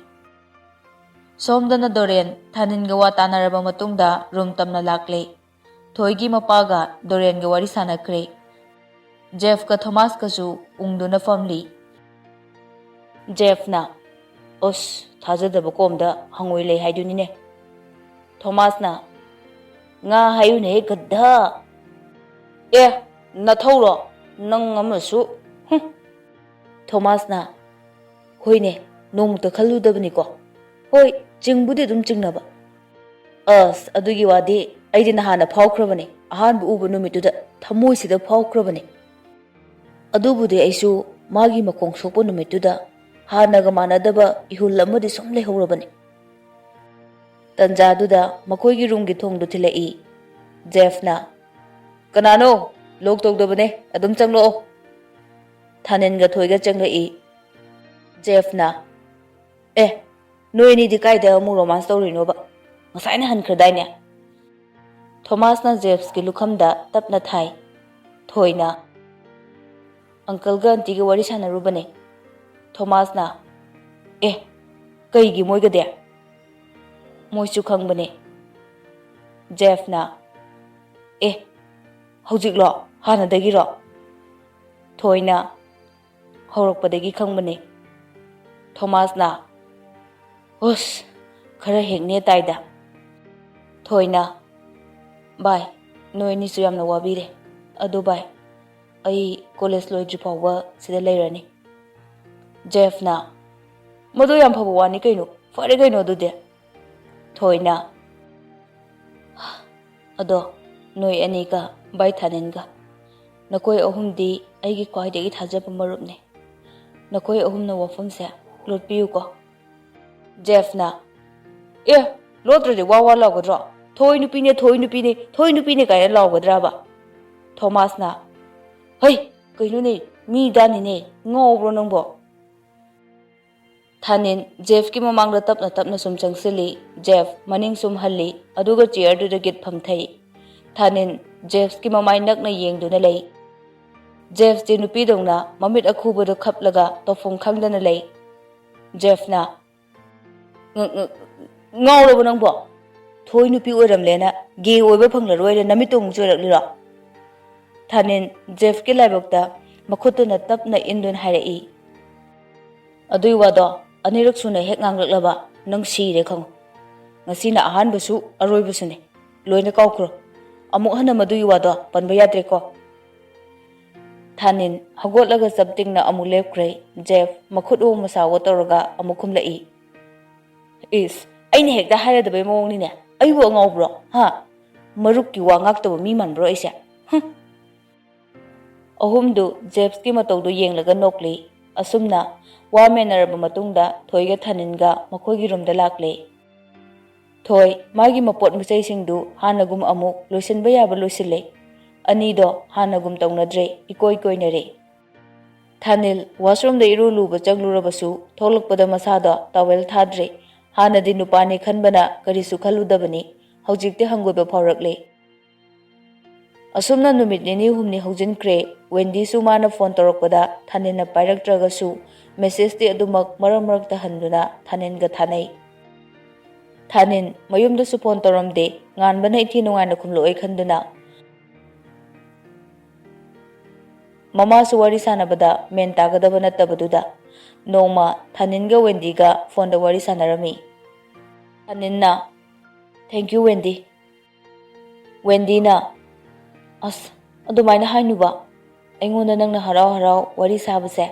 ꯁꯣꯝꯗꯅ ꯗꯣꯔꯦꯟ ꯊꯥꯅꯤꯟꯒ ꯋꯥ ꯇꯥꯅꯔꯕ ꯃꯇꯨꯡꯗ ꯔꯨꯝ ꯇꯝꯅ ꯂꯥꯛꯂꯦ꯫ ꯊꯣꯏꯒꯤ ꯃꯄꯥꯒ ꯗꯣꯔꯦꯟꯒ ꯋꯥꯔꯤ ꯁꯥꯟꯅꯈ꯭ꯔꯦ꯫ ꯖꯦꯐꯀ ꯊꯣꯃꯥꯁꯀꯁꯨ ꯎꯪꯗꯨꯅ ꯐꯝꯂꯤ꯫ ꯖꯦꯐꯅ, "ꯑꯁ, ꯊꯥꯖꯗꯕ ꯀꯣꯝꯗ ꯍꯪꯉꯣꯏ ꯂꯩ ꯍꯥꯏꯗꯨꯅꯤꯅꯦ꯫" ꯊꯣꯃꯥꯁꯅ, "ꯉꯥ ꯍꯥꯏꯌꯨꯅꯦꯍꯦ, ꯒꯙꯥ!" "ꯑꯦ, ꯅꯊꯧꯔꯣ? ꯅꯪ ꯑꯃꯁꯨ, ꯍꯨꯝ!" ꯊꯣꯃꯥꯁꯅ, "ꯍꯣꯏꯅꯦ, ꯅꯣꯡꯃꯇ ꯈꯜꯂꯨꯗꯕꯅꯤꯀꯣ꯫ ꯍꯣꯏ, ꯆꯤꯡꯕꯨꯗꯤ ꯑꯗꯨꯝ ꯆꯤꯡꯅꯕ꯫ ꯑꯁ, ꯑꯗꯨꯒꯤ ꯋꯥꯗꯤ ꯑꯩꯗꯤ ꯅꯍꯥꯟꯅ ꯐꯥꯎꯈ꯭ꯔꯕꯅꯦ, ꯑꯍꯥꯟꯕ ꯎꯕ ꯅꯨꯃꯤꯠꯇꯨꯗ ꯊꯃꯣꯏꯁꯤꯗ ꯐꯥꯎꯈ꯭ꯔꯕꯅꯦ꯫ ꯑꯗꯨꯕꯨꯗꯤ ꯑꯩꯁꯨ ꯃꯥꯒꯤ ꯃꯈꯣꯡ ꯁꯣꯛꯄ ꯅꯨꯃꯤꯠꯇꯨꯗ ꯍꯥꯟꯅꯒ ꯃꯥꯟꯅꯗꯕ ꯏꯍꯨꯜ ꯑꯃꯗꯤ ꯁꯨꯝ ꯂꯩꯍꯧꯔꯕꯅꯤ꯫" ꯇꯟꯖꯥꯗꯨꯗ ꯃꯈꯣꯏꯒꯤ ꯔꯨꯝꯒꯤ ꯊꯣꯡꯗꯨ ꯊꯤꯜꯂꯛꯏ꯫ ꯖꯦꯐꯅ, "ꯀꯅꯥꯅꯣ? ꯂꯣꯛ ꯇꯧꯗꯕꯅꯦ, ꯑꯗꯨꯝ ꯆꯪꯂꯛꯑꯣ꯫" ꯊꯥꯅꯤꯟꯒ ꯊꯣꯏꯒ ꯆꯪꯂꯛꯏ꯫ ꯖꯦꯐꯅ, "ꯑꯦ, ꯅꯣꯏ ꯑꯅꯤꯗꯤ ꯀꯥꯏꯗ ꯑꯃꯨꯛ ꯔꯣꯃꯥꯟꯁ ꯇꯧꯔꯨꯏꯅꯣꯕ? ꯉꯁꯥꯏꯅ ꯍꯟꯈ꯭ꯔꯗꯥꯏꯅꯦ?" ꯊꯣꯃꯥꯁꯅ ꯖꯦꯐꯁꯀꯤ ꯂꯨꯈꯝꯗ ꯇꯞꯅ ꯊꯥꯏ꯫ ꯊꯣꯏꯅ, "ꯑꯪꯀꯜꯒ ꯑꯟꯇꯤꯒ ꯋꯥꯔꯤ ꯁꯥꯟꯅꯔꯨꯕꯅꯦ꯫" ꯊꯣꯃꯥꯁꯅ, "ꯑꯦ, ꯀꯩꯒꯤ ꯃꯣꯏꯒꯗꯤ?" "ꯃꯣꯏꯁꯨ ꯈꯪꯕꯅꯦ꯫" ꯖꯦꯐꯅ, "ꯑꯦ, ꯍꯧꯖꯤꯛꯂꯣ? ꯍꯥꯟꯅꯗꯒꯤꯔꯣ?" ꯊꯣꯏꯅ, "ꯍꯧꯔꯛꯄꯗꯒꯤ ꯈꯪꯕꯅꯦ꯫" ꯊꯣꯃꯥꯁꯅ, "ꯍꯨꯁ, ꯈꯔ ꯍꯦꯛ ꯅꯦ ꯇꯥꯏꯗ꯫" ꯊꯣꯏꯅ, "ꯚꯥꯏ, ꯅꯣꯏ ꯑꯅꯤꯁꯨ ꯌꯥꯝꯅ ꯋꯥꯕꯤꯔꯦ꯫ ꯑꯗꯨ ꯚꯥꯏ, ꯑꯩ ꯀꯣꯂꯦꯖ ꯂꯣꯏꯗ꯭ꯔꯤ ꯐꯥꯎꯕ ꯁꯤꯗ ꯂꯩꯔꯅꯤ꯫" ꯖꯦꯐꯅ, "ꯃꯗꯨ ꯌꯥꯝ ꯐꯕ ꯋꯥꯅꯤ ꯀꯩꯅꯣ, ꯐꯔꯦ ꯀꯩꯅꯣ ꯑꯗꯨꯗꯤ꯫" ꯊꯣꯏꯅ, "ꯑꯗꯣ ꯅꯣꯏ ꯑꯅꯤꯒ ꯚꯥꯏ ꯊꯥꯅꯤꯟꯒ, ꯅꯈꯣꯏ ꯑꯍꯨꯝꯗꯤ ꯑꯩꯒꯤ ꯈ꯭ꯋꯥꯏꯗꯒꯤ ꯊꯥꯖꯕ ꯃꯔꯨꯞꯅꯤ꯫ ꯅꯈꯣꯏ ꯑꯍꯨꯝꯅ ꯋꯥꯐꯝꯁꯦ ꯂꯣꯠꯄꯤꯌꯨꯀꯣ꯫" ꯖꯦꯐꯅ, "ꯑꯦ, ꯂꯣꯠꯇ꯭ꯔꯗꯤ ꯋꯥ ꯋꯥ ꯂꯥꯎꯒꯗ꯭ꯔꯣ? ꯊꯣꯏ ꯅꯨꯄꯤꯅꯦ, ꯊꯣꯏ ꯅꯨꯄꯤꯅꯦ, ꯊꯣꯏ ꯅꯨꯄꯤꯅꯦ ꯀꯥꯏꯅ ꯂꯥꯎꯒꯗ꯭ꯔꯕ?" ꯊꯣꯃꯥꯁꯅ, "ꯍꯩ, ꯀꯩꯅꯣꯅꯦ, ꯃꯤ ꯗꯥꯅꯤꯅꯦ, ꯉꯥꯎꯕ꯭ꯔꯣ ꯅꯪꯕꯣ?" ꯊꯥꯅꯤꯟ ꯖꯦꯐꯀꯤ ꯃꯃꯥꯡꯗ ꯇꯞꯅ ꯇꯞꯅ ꯁꯨꯝ ꯆꯪꯁꯤꯜꯂꯤ꯫ ꯖꯦꯐ ꯃꯅꯤꯡ ꯁꯨꯝ ꯍꯜꯂꯤ, ꯑꯗꯨꯒ ꯆꯤꯌꯔꯗꯨꯗ ꯒꯤꯠ ꯐꯝꯊꯩ꯫ ꯊꯥꯅꯤꯟ ꯖꯦꯐꯀꯤ ꯃꯃꯥꯏ ꯅꯛꯅ ꯌꯦꯡꯗꯨꯅ ꯂꯩ꯫ ꯖꯦꯐꯁꯤ ꯅꯨꯄꯤꯗꯧꯅ ꯃꯃꯤꯠ ꯑꯈꯨꯕꯗꯨ ꯈꯞꯂꯒ ꯇꯧꯐꯝ ꯈꯪꯗꯅ ꯂꯩ꯫ ꯖꯦꯐꯅ, "ꯉ-, ꯉ-, ꯉꯥꯎꯔꯕꯣ ꯅꯪꯕꯣ? ꯊꯣꯏ ꯅꯨꯄꯤ ꯑꯣꯏꯔꯝꯂꯦꯅ ꯒꯦ ꯑꯣꯏꯕ ꯐꯪꯂꯔꯣꯏꯅ ꯅꯃꯤꯠꯇꯣ ꯑꯃꯨꯛ ꯆꯣꯏꯔꯛꯂꯤꯔꯣ?" ꯊꯥꯅꯤꯟ ꯖꯦꯐꯀꯤ ꯂꯥꯏꯕꯛꯇ ꯃꯈꯨꯠꯇꯨꯅ ꯇꯞꯅ ꯏꯟꯗꯨꯅ ꯍꯥꯏꯔꯛꯏ, "ꯑꯗꯨꯏ ꯋꯥꯗꯣ ꯑꯅꯤꯔꯛ ꯁꯨꯅ ꯍꯦꯛ ꯉꯥꯡꯂꯛꯂꯕ ꯅꯪ ꯁꯤꯔꯦ ꯈꯪꯉꯨ꯫ ꯉꯁꯤꯅ ꯑꯍꯥꯟꯕꯁꯨ ꯑꯔꯣꯏꯕꯁꯨꯅꯦ꯫ ꯂꯣꯏꯅ ꯀꯥꯎꯈ꯭ꯔꯣ꯫ ꯑꯃꯨꯛ ꯍꯟꯅ ꯃꯗꯨꯒꯤ ꯋꯥꯗꯣ ꯄꯟꯕ ꯌꯥꯗ꯭ꯔꯦꯀꯣ꯫" ꯊꯥꯅꯤꯟ ꯍꯧꯒꯠꯂꯒ ꯆꯞ ꯇꯤꯡꯅ ꯑꯃꯨꯛ ꯂꯦꯞꯈ꯭ꯔꯦ꯫ ꯖꯦꯐ ꯃꯈꯨꯠ ꯑꯣ ꯃꯁꯥ ꯑꯣ ꯇꯧꯔꯒ ꯑꯃꯨꯛ ꯈꯨꯝꯂꯛꯏ, "ꯏꯁ, ꯑꯩꯅ ꯍꯦꯛꯇ ꯍꯥꯏꯔꯗꯕꯩ ꯃꯑꯣꯡꯅꯤꯅꯦ꯫ ꯑꯩꯕꯨ ꯑꯉꯥꯎꯕ꯭ꯔꯣ? ꯍꯥ? ꯃꯔꯨꯞꯀꯤ ꯋꯥ ꯉꯥꯛꯇꯕ ꯃꯤ ꯃꯥꯟꯕ꯭ꯔꯣ ꯑꯩꯁꯦ? ꯍꯨꯝ!" ꯑꯍꯨꯝꯗꯨ ꯖꯦꯐꯁꯀꯤ ꯃꯇꯧꯗꯨ ꯌꯦꯡꯂꯒ ꯅꯣꯛꯂꯤ꯫ ꯑꯁꯨꯝꯅ ꯋꯥ ꯃꯦꯟꯅꯔꯕ ꯃꯇꯨꯡꯗ ꯊꯣꯏꯒ ꯊꯥꯅꯤꯟꯒ ꯃꯈꯣꯏꯒꯤ ꯔꯨꯝꯗ ꯂꯥꯛꯂꯦ꯫ ꯊꯣꯏ ꯃꯥꯒꯤ ꯃꯄꯣꯠ ꯃꯆꯩꯁꯤꯡꯗꯨ ꯍꯥꯟꯅꯒꯨꯝ ꯑꯃꯨꯛ ꯂꯣꯏꯁꯤꯟꯕ ꯌꯥꯕ ꯂꯣꯏꯁꯤꯜꯂꯦ꯫ ꯑꯅꯤꯗꯣ ꯍꯥꯟꯅꯒꯨꯝ ꯇꯧꯅꯗ꯭ꯔꯦ, ꯏꯀꯣꯏ ꯀꯣꯏꯅꯔꯦ꯫ ꯊꯥꯅꯤꯜ ꯋꯥꯁꯔꯨꯝꯗ ꯏꯔꯨ ꯂꯨꯕ ꯆꯪꯂꯨꯔꯕꯁꯨ ꯊꯣꯛꯂꯛꯄꯗ ꯃꯁꯥꯗꯣ ꯇꯥꯋꯦꯜ ꯊꯥꯗ꯭ꯔꯦ꯫ ꯍꯥꯟꯅꯗꯤ ꯅꯨꯄꯥꯅꯤ ꯈꯟꯕꯅ ꯀꯔꯤꯁꯨ ꯈꯜꯂꯨꯗꯕꯅꯤ, ꯍꯧꯖꯤꯛꯇꯤ ꯍꯪꯒꯣꯏꯕ ꯐꯥꯎꯔꯛꯂꯦ꯫ ꯑꯁꯨꯝꯅ ꯅꯨꯃꯤꯠ ꯅꯤꯅꯤ ꯍꯨꯝꯅꯤ ꯍꯧꯖꯤꯟꯈ꯭ꯔꯦ꯫ ꯋꯦꯟꯗꯤꯁꯨ ꯃꯥꯅ ꯐꯣꯟ ꯇꯧꯔꯛꯄꯗ ꯊꯥꯅꯤꯟꯅ ꯄꯥꯏꯔꯛꯇ꯭ꯔꯒꯁꯨ ꯃꯦꯁꯦꯖꯇꯤ ꯑꯗꯨꯃꯛ ꯃꯔꯛ ꯃꯔꯛꯇ ꯍꯟꯗꯨꯅ ꯊꯥꯅꯤꯟꯒ ꯊꯥꯅꯩ꯫ ꯊꯥꯅꯤꯟ ꯃꯌꯨꯝꯗꯁꯨ ꯐꯣꯟ ꯇꯧꯔꯝꯗꯦ꯫ ꯉꯥꯟꯕꯅ ꯏꯊꯤ ꯅꯨꯡꯉꯥꯏꯅ ꯈꯨꯝꯂꯛꯑꯣꯏ ꯈꯟꯗꯨꯅ ꯃꯃꯥꯁꯨ ꯋꯥꯔꯤ ꯁꯥꯟꯅꯕꯗ ꯃꯦꯟ ꯇꯥꯒꯗꯕ ꯅꯠꯇꯕꯗꯨꯗ ꯅꯣꯡꯃ ꯊꯥꯅꯤꯟꯒ ꯋꯦꯟꯗꯤꯒ ꯐꯣꯟꯗ ꯋꯥꯔꯤ ꯁꯥꯟꯅꯔꯝꯃꯤ꯫ ꯊꯥꯅꯤꯟꯅ, "Thank you, ꯋꯦꯟꯗꯤ꯫" ꯋꯦꯟꯗꯤꯅ, "ꯑꯁ, ꯑꯗꯨꯃꯥꯏꯅ ꯍꯥꯏꯅꯨꯕ꯫ ꯑꯩꯉꯣꯟꯗ ꯅꯪꯅ ꯍꯔꯥꯎ ꯍꯔꯥꯎ ꯋꯥꯔꯤ ꯁꯥꯕꯁꯦ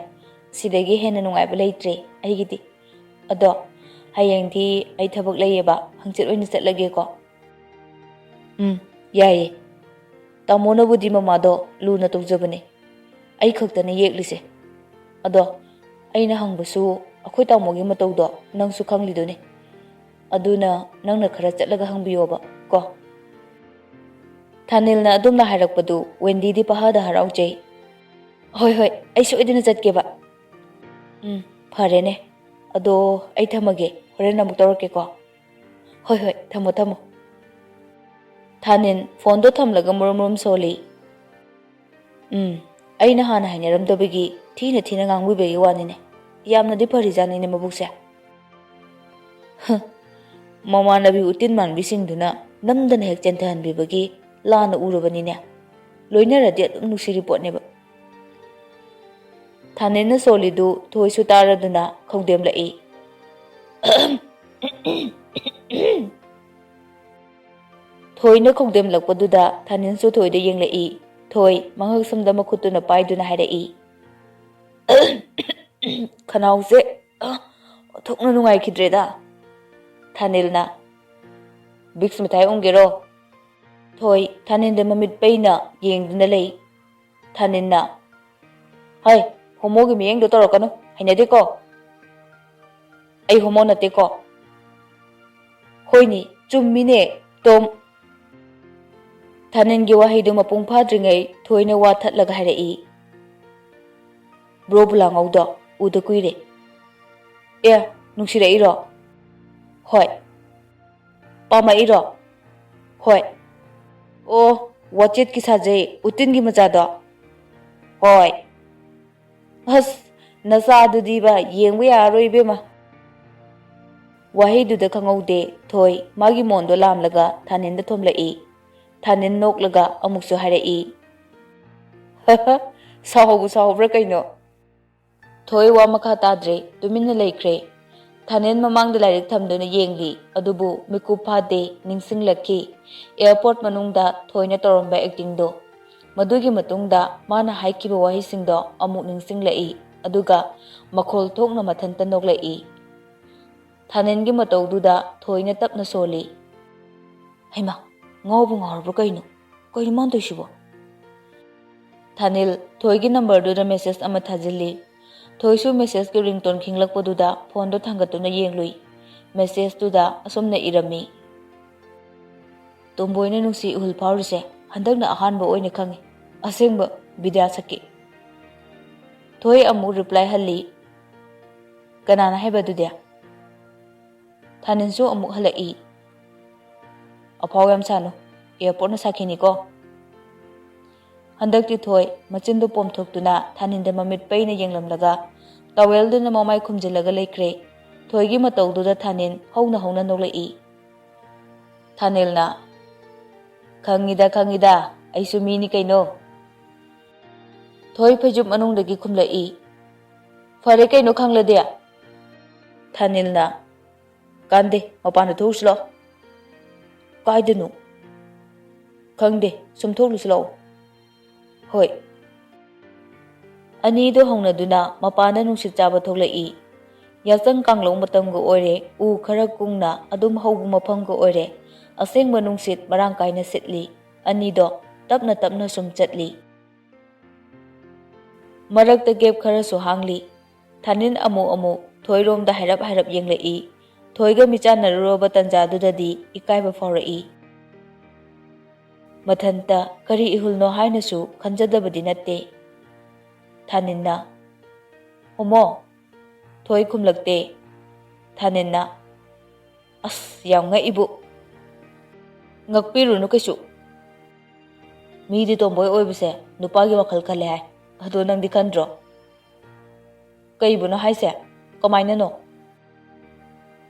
ꯁꯤꯗꯒꯤ ꯍꯦꯟꯅ ꯅꯨꯡꯉꯥꯏꯕ ꯂꯩꯇ꯭ꯔꯦ ꯑꯩꯒꯤꯗꯤ꯫ ꯑꯗꯣ ꯍꯌꯦꯡꯗꯤ ꯑꯩ ꯊꯕꯛ ꯂꯩꯌꯦꯕ, ꯍꯪꯆꯤꯠ ꯑꯣꯏꯅ ꯆꯠꯂꯒꯦꯀꯣ꯫" "ꯎꯝ, ꯌꯥꯏꯌꯦ꯫ ꯇꯥꯃꯣꯅꯕꯨꯗꯤ ꯃꯃꯥꯗꯣ ꯂꯨꯅ ꯇꯧꯖꯕꯅꯦ꯫ ꯑꯩ ꯈꯛꯇꯅ ꯌꯦꯛꯂꯤꯁꯦ꯫ ꯑꯗꯣ ꯑꯩꯅ ꯍꯪꯕꯁꯨ ꯑꯩꯈꯣꯏ ꯇꯥꯃꯣꯒꯤ ꯃꯇꯧꯗꯣ ꯅꯪꯁꯨ ꯈꯪꯂꯤꯗꯨꯅꯤ꯫ ꯑꯗꯨꯅ ꯅꯪꯅ ꯈꯔ ꯆꯠꯂꯒ ꯍꯪꯕꯤꯌꯣꯕ ꯀꯣ꯫" ꯊꯥꯅꯤꯜꯅ ꯑꯗꯨꯝꯅ ꯍꯥꯏꯔꯛꯄꯗꯨ ꯋꯦꯟꯗꯤꯗꯤ ꯄꯍꯥꯗ ꯍꯔꯥꯎꯖꯩ꯫ "ꯍꯣꯏ, ꯍꯣꯏ, ꯑꯩ ꯁꯣꯏꯗꯅ ꯆꯠꯀꯦꯕ꯫" "ꯎꯝ, ꯐꯔꯦꯅꯦ꯫ ꯑꯗꯣ ꯑꯩ ꯊꯝꯃꯒꯦ, ꯍꯣꯔꯦꯟ ꯑꯃꯨꯛ ꯇꯧꯔꯛꯀꯦꯀꯣ꯫" "ꯍꯣꯏ, ꯍꯣꯏ, ꯊꯝꯃꯣ, ꯊꯝꯃꯣ꯫" ꯊꯥꯅꯤꯟ ꯐꯣꯟꯗꯣ ꯊꯝꯂꯒ ꯃꯨꯔꯨꯝ ꯃꯨꯔꯨꯝ ꯁꯣꯜꯂꯤ꯫ "ꯎꯝ, ꯑꯩꯅ ꯍꯥꯟꯅ ꯍꯥꯏꯅꯔꯝꯗꯕꯒꯤ ꯊꯤꯅ ꯊꯤꯅ ꯉꯥꯡꯕꯤꯕꯒꯤ ꯋꯥꯅꯤꯅꯦ꯫ ꯌꯥꯝꯅꯗꯤ ꯐꯔꯤꯖꯥꯠꯅꯤꯅꯦ ꯃꯕꯨꯛꯁꯦ꯫" ꯍ, ꯃꯃꯥꯟꯅꯕꯤ ꯎꯇꯤꯟ ꯃꯥꯟꯕꯤꯁꯤꯡꯗꯨꯅ ꯅꯝꯗꯅ ꯍꯦꯛ ꯆꯦꯟꯊꯍꯟꯕꯤꯕꯒꯤ ꯂꯥꯟꯅ ꯎꯔꯕꯅꯤꯅꯦ꯫ ꯂꯣꯏꯅꯔꯗꯤ ꯑꯗꯨꯝ ꯅꯨꯡꯁꯤꯔꯤ ꯄꯣꯠꯅꯦꯕ꯫ ꯊꯥꯅꯦꯟꯅ ꯁꯣꯜꯂꯤꯗꯨ ꯊꯣꯏꯁꯨ ꯇꯥꯔꯗꯨꯅ ꯈꯧꯗꯦꯝꯂꯛꯏ꯫ ꯊꯣꯏꯅ ꯈꯧꯗꯦꯝꯂꯛꯄꯗꯨꯗ ꯊꯥꯅꯦꯟꯁꯨ ꯊꯣꯏꯗ ꯌꯦꯡꯂꯛꯏ꯫ ꯊꯣꯏ ꯃꯉꯛ ꯁꯝꯗ ꯃꯈꯨꯠꯇꯨꯅ ꯄꯥꯏꯗꯨꯅ ꯍꯥꯏꯔꯛꯏ, "ꯈꯅꯥꯎꯁꯦ, ꯑ, ꯑꯣꯟꯊꯣꯛꯅ ꯅꯨꯡꯉꯥꯏꯈꯤꯗ꯭ꯔꯦꯗ꯫" ꯊꯥꯅꯦꯜꯅ, "ꯕꯤꯛꯁ ꯃꯤꯊꯥꯏ ꯎꯪꯒꯦꯔꯣ?" ꯊꯣꯏ ꯊꯥꯅꯦꯜꯗ ꯃꯃꯤꯠ ꯄꯩꯅ ꯌꯦꯡꯗꯨꯅ ꯂꯩ꯫ ꯊꯥꯅꯦꯜꯅ, "ꯍꯩ, ꯍꯣꯃꯣꯒꯤ ꯃꯤꯠꯌꯦꯡꯗꯣ ꯇꯧꯔꯛꯀꯅꯨ, ꯍꯩꯅꯗꯦꯀꯣ꯫" "ꯑꯩ ꯍꯣꯃꯣ ꯅꯠꯇꯦꯀꯣ꯫" "ꯍꯣꯏꯅꯦ, ꯆꯨꯝꯃꯤꯅꯦ, ꯇꯣꯝ꯫" ꯊꯥꯅꯦꯜꯒꯤ ꯋꯥꯍꯩꯗꯨ ꯃꯄꯨꯡ ꯐꯥꯗ꯭ꯔꯤꯉꯩ ꯊꯣꯏꯅ ꯋꯥ ꯊꯠꯂꯒ ꯍꯥꯏꯔꯛꯏ, "ꯕ꯭ꯔꯣ ꯕꯨꯂꯥꯉꯧꯗꯣ ꯎꯗ ꯀꯨꯏꯔꯦ꯫" "ꯑꯦ, ꯅꯨꯡꯁꯤꯔꯛꯏꯔꯣ?" "ꯍꯣꯏ꯫" "ꯄꯥꯝꯃꯛꯏꯔꯣ?" "ꯍꯣꯏ꯫" "ꯑꯣ, ꯋꯥꯆꯦꯠꯀꯤ ꯁꯥꯖꯩ, ꯎꯇꯤꯟꯒꯤ ꯃꯆꯥꯗꯣ?" "ꯍꯣꯏ꯫" "ꯑꯁ, ꯅꯆꯥꯗꯨꯗꯤꯕ ꯌꯦꯡꯕ ꯌꯥꯔꯔꯣꯏ ꯏꯕꯦꯝꯃ꯫" ꯋꯥꯍꯩꯗꯨꯗ ꯈꯪꯍꯧꯗꯦ ꯊꯣꯏ ꯃꯥꯒꯤ ꯃꯣꯟꯗꯣ ꯂꯥꯝꯂꯒ ꯊꯥꯅꯦꯟꯗ ꯊꯣꯝꯂꯛꯏ꯫ ꯊꯥꯅꯦꯟ ꯅꯣꯛꯂꯒ ꯑꯃꯨꯛꯁꯨ ꯍꯥꯏꯔꯛꯏ, "ꯍꯍ, ꯁꯥꯎꯍꯧꯕ ꯁꯥꯎꯍꯧꯕ꯭ꯔꯥ ꯀꯩꯅꯣ? ꯊꯣꯏ ꯋꯥ ꯃꯈꯥ ꯇꯥꯗ꯭ꯔꯦ, ꯇꯨꯃꯤꯟꯅ ꯂꯩꯈ꯭ꯔꯦ꯫ ꯊꯥꯅꯦꯟ ꯃꯃꯥꯡꯗ ꯂꯥꯏꯔꯤꯛ ꯊꯝꯗꯨꯅ ꯌꯦꯡꯂꯤ, ꯑꯗꯨꯕꯨ ꯃꯤꯀꯨꯞ ꯐꯥꯗꯦ, ꯅꯤꯡꯁꯤꯡꯂꯛꯈꯤ꯫ ꯑꯦꯌꯥꯔꯄꯣꯔꯠ ꯃꯅꯨꯡꯗ ꯊꯣꯏꯅ ꯇꯧꯔꯝꯕ ꯑꯦꯛꯇꯤꯡꯗꯣ꯫ ꯃꯗꯨꯒꯤ ꯃꯇꯨꯡꯗ ꯃꯥꯅ ꯍꯥꯏꯈꯤꯕ ꯋꯥꯍꯩꯁꯤꯡꯗꯣ ꯑꯃꯨꯛ ꯅꯤꯡꯁꯤꯡꯂꯛꯏ, ꯑꯗꯨꯒ ꯃꯈꯣꯜ ꯊꯣꯛꯅ ꯃꯊꯟꯇ ꯅꯣꯛꯂꯛꯏ꯫ ꯊꯥꯅꯦꯟꯒꯤ ꯃꯇꯧꯗꯨꯗ ꯊꯣꯏꯅ ꯇꯞꯅ ꯁꯣꯜꯂꯤ꯫ "ꯍꯩꯃꯥ, ꯉꯥꯎꯕꯨ ꯉꯥꯎꯔꯕ꯭ꯔꯥ ꯀꯩꯅꯣ? ꯀꯩꯅꯣ ꯃꯥꯅ ꯇꯧꯏꯁꯤꯕꯣ?" ꯊꯥꯅꯤꯜ ꯊꯣꯏꯒꯤ ꯅꯝꯕꯔꯗꯨꯗ ꯃꯦꯁꯦꯖ ꯑꯃ ꯊꯥꯖꯤꯜꯂꯤ꯫ ꯊꯣꯏꯁꯨ ꯃꯦꯁꯦꯖꯀꯤ ꯔꯤꯡꯇꯣꯟ ꯈꯤꯡꯂꯛꯄꯗꯨꯗ ꯐꯣꯟꯗꯣ ꯊꯥꯡꯒꯠꯇꯨꯅ ꯌꯦꯡꯂꯨꯏ꯫ ꯃꯦꯁꯦꯖꯇꯨꯗ ꯑꯁꯨꯝꯅ ꯏꯔꯝꯃꯤ: "ꯇꯣꯝꯕꯣꯏꯅ ꯅꯨꯡꯁꯤ ꯏꯍꯨꯜ ꯐꯥꯎꯔꯤꯁꯦ ꯍꯟꯗꯛꯅ ꯑꯍꯥꯟꯕ ꯑꯣꯏꯅ ꯈꯪꯉꯤ꯫ ꯑꯁꯦꯡꯕ ꯕꯤꯗ꯭ꯌꯥ ꯁꯛꯀꯤ"꯫ ꯊꯣꯏ ꯑꯃꯨꯛ ꯔꯤꯄ꯭ꯂꯥꯏ ꯍꯜꯂꯤ: "ꯀꯅꯥꯅ ꯍꯥꯏꯕ ꯑꯗꯨꯗꯤ?" ꯊꯥꯅꯤꯜꯁꯨ ꯑꯃꯨꯛ ꯍꯜꯂꯛꯏ: "ꯑꯐꯥꯎ ꯌꯥꯝ ꯁꯥꯅꯨ, ꯑꯦꯌꯥꯔꯄꯣꯔꯠꯅ ꯁꯥꯈꯤꯅꯤꯀꯣ"꯫ ꯍꯟꯗꯛꯇꯤ ꯊꯣꯏ ꯃꯆꯤꯟꯗꯨ ꯄꯣꯝꯊꯣꯛꯇꯨꯅ ꯊꯥꯅꯤꯜꯗ ꯃꯃꯤꯠ ꯄꯩꯅ ꯌꯦꯡꯂꯝꯂꯒ ꯇꯥꯋꯦꯜꯗꯨꯅ ꯃꯃꯥꯏ ꯈꯨꯝꯖꯤꯜꯂꯒ ꯂꯩꯈ꯭ꯔꯦ꯫ ꯊꯣꯏꯒꯤ ꯃꯇꯧꯗꯨꯗ ꯊꯥꯅꯤꯜ ꯍꯧꯅ ꯍꯧꯅ ꯅꯣꯛꯂꯛꯏ꯫ ꯊꯥꯅꯤꯜꯅ, "ꯈꯪꯉꯤꯗ, ꯈꯪꯉꯤꯗ, ꯑꯩꯁꯨ ꯃꯤꯅꯤ ꯀꯩꯅꯣ"꯫ ꯊꯣꯏ ꯐꯩꯖꯨꯞ ꯃꯅꯨꯡꯗꯒꯤ ꯈꯨꯝꯂꯛꯏ: "ꯐꯔꯦ ꯀꯩꯅꯣ ꯈꯪꯂꯗꯤ"꯫ ꯊꯥꯅꯤꯜꯅ, "ꯀꯥꯟꯗꯦ, ꯃꯄꯥꯟꯗ ꯊꯣꯛꯎꯁꯤ ꯂꯥꯛꯑꯣ"꯫ "ꯀꯥꯏꯗꯅꯣ?" "ꯈꯪꯗꯦ, ꯁꯨꯝ ꯊꯣꯛꯂꯨꯁꯤ ꯂꯥꯛꯑꯣ"꯫ "ꯍꯣꯏ"꯫ ꯑꯅꯤꯗꯨ ꯍꯧꯅꯗꯨꯅ ꯃꯄꯥꯟꯗ ꯅꯨꯡꯁꯤꯠ ꯆꯥꯕ ꯊꯣꯛꯂꯛꯏ꯫ ꯌꯥꯆꯪ ꯀꯥꯡꯂꯧ ꯃꯇꯝꯒ ꯑꯣꯏꯔꯦ, ꯎ ꯈꯔ ꯀꯨꯡꯅ ꯑꯗꯨꯝ ꯍꯧꯕ ꯃꯐꯝꯒ ꯑꯣꯏꯔꯦ꯫ ꯑꯁꯦꯡꯕ ꯅꯨꯡꯁꯤꯠ ꯃꯔꯥꯡ ꯀꯥꯏꯅ ꯁꯤꯠꯂꯤ꯫ ꯑꯅꯤꯗꯣ ꯇꯞꯅ ꯇꯞꯅ ꯁꯨꯝ ꯆꯠꯂꯤ꯫ ꯃꯔꯛꯇ ꯒꯦꯞ ꯈꯔꯁꯨ ꯍꯥꯡꯂꯤ꯫ ꯊꯥꯅꯤꯜ ꯑꯃꯨꯛ ꯑꯃꯨꯛ ꯊꯣꯏꯔꯣꯝꯗ ꯍꯥꯏꯔꯞ ꯍꯥꯏꯔꯞ ꯌꯦꯡꯂꯛꯏ꯫ ꯊꯣꯏꯒ ꯃꯤꯆꯥꯟꯅꯔꯨꯔꯕ ꯇꯟꯖꯥꯗꯨꯗꯗꯤ ꯏꯀꯥꯏꯕ ꯐꯥꯎꯔꯛꯏ꯫ ꯃꯊꯟꯇ ꯀꯔꯤ ꯏꯍꯨꯜꯅꯣ ꯍꯥꯏꯅꯁꯨ ꯈꯟꯖꯗꯕꯗꯤ ꯅꯠꯇꯦ꯫ ꯊꯥꯅꯤꯜꯅ, "ꯍꯣꯃꯣ?" ꯊꯣꯏ ꯈꯨꯝꯂꯛꯇꯦ꯫ ꯊꯥꯅꯤꯜꯅ, "ꯑꯁ, ꯌꯥꯝ ꯉꯛꯏꯕꯨ"꯫ "ꯉꯛꯄꯤꯔꯨꯅꯨ ꯀꯩꯁꯨ꯫ ꯃꯤꯗꯤ ꯇꯣꯝꯕꯣꯏ ꯑꯣꯏꯕꯁꯦ ꯅꯨꯄꯥꯒꯤ ꯋꯥꯈꯜ ꯈꯜꯂꯦ ꯍꯥꯏ꯫ ꯑꯗꯣ ꯅꯪꯗꯤ ꯈꯟꯗ꯭ꯔꯣ?" "ꯀꯩꯕꯨꯅꯣ ꯍꯥꯏꯁꯦ? ꯀꯃꯥꯏꯅꯅꯣ?"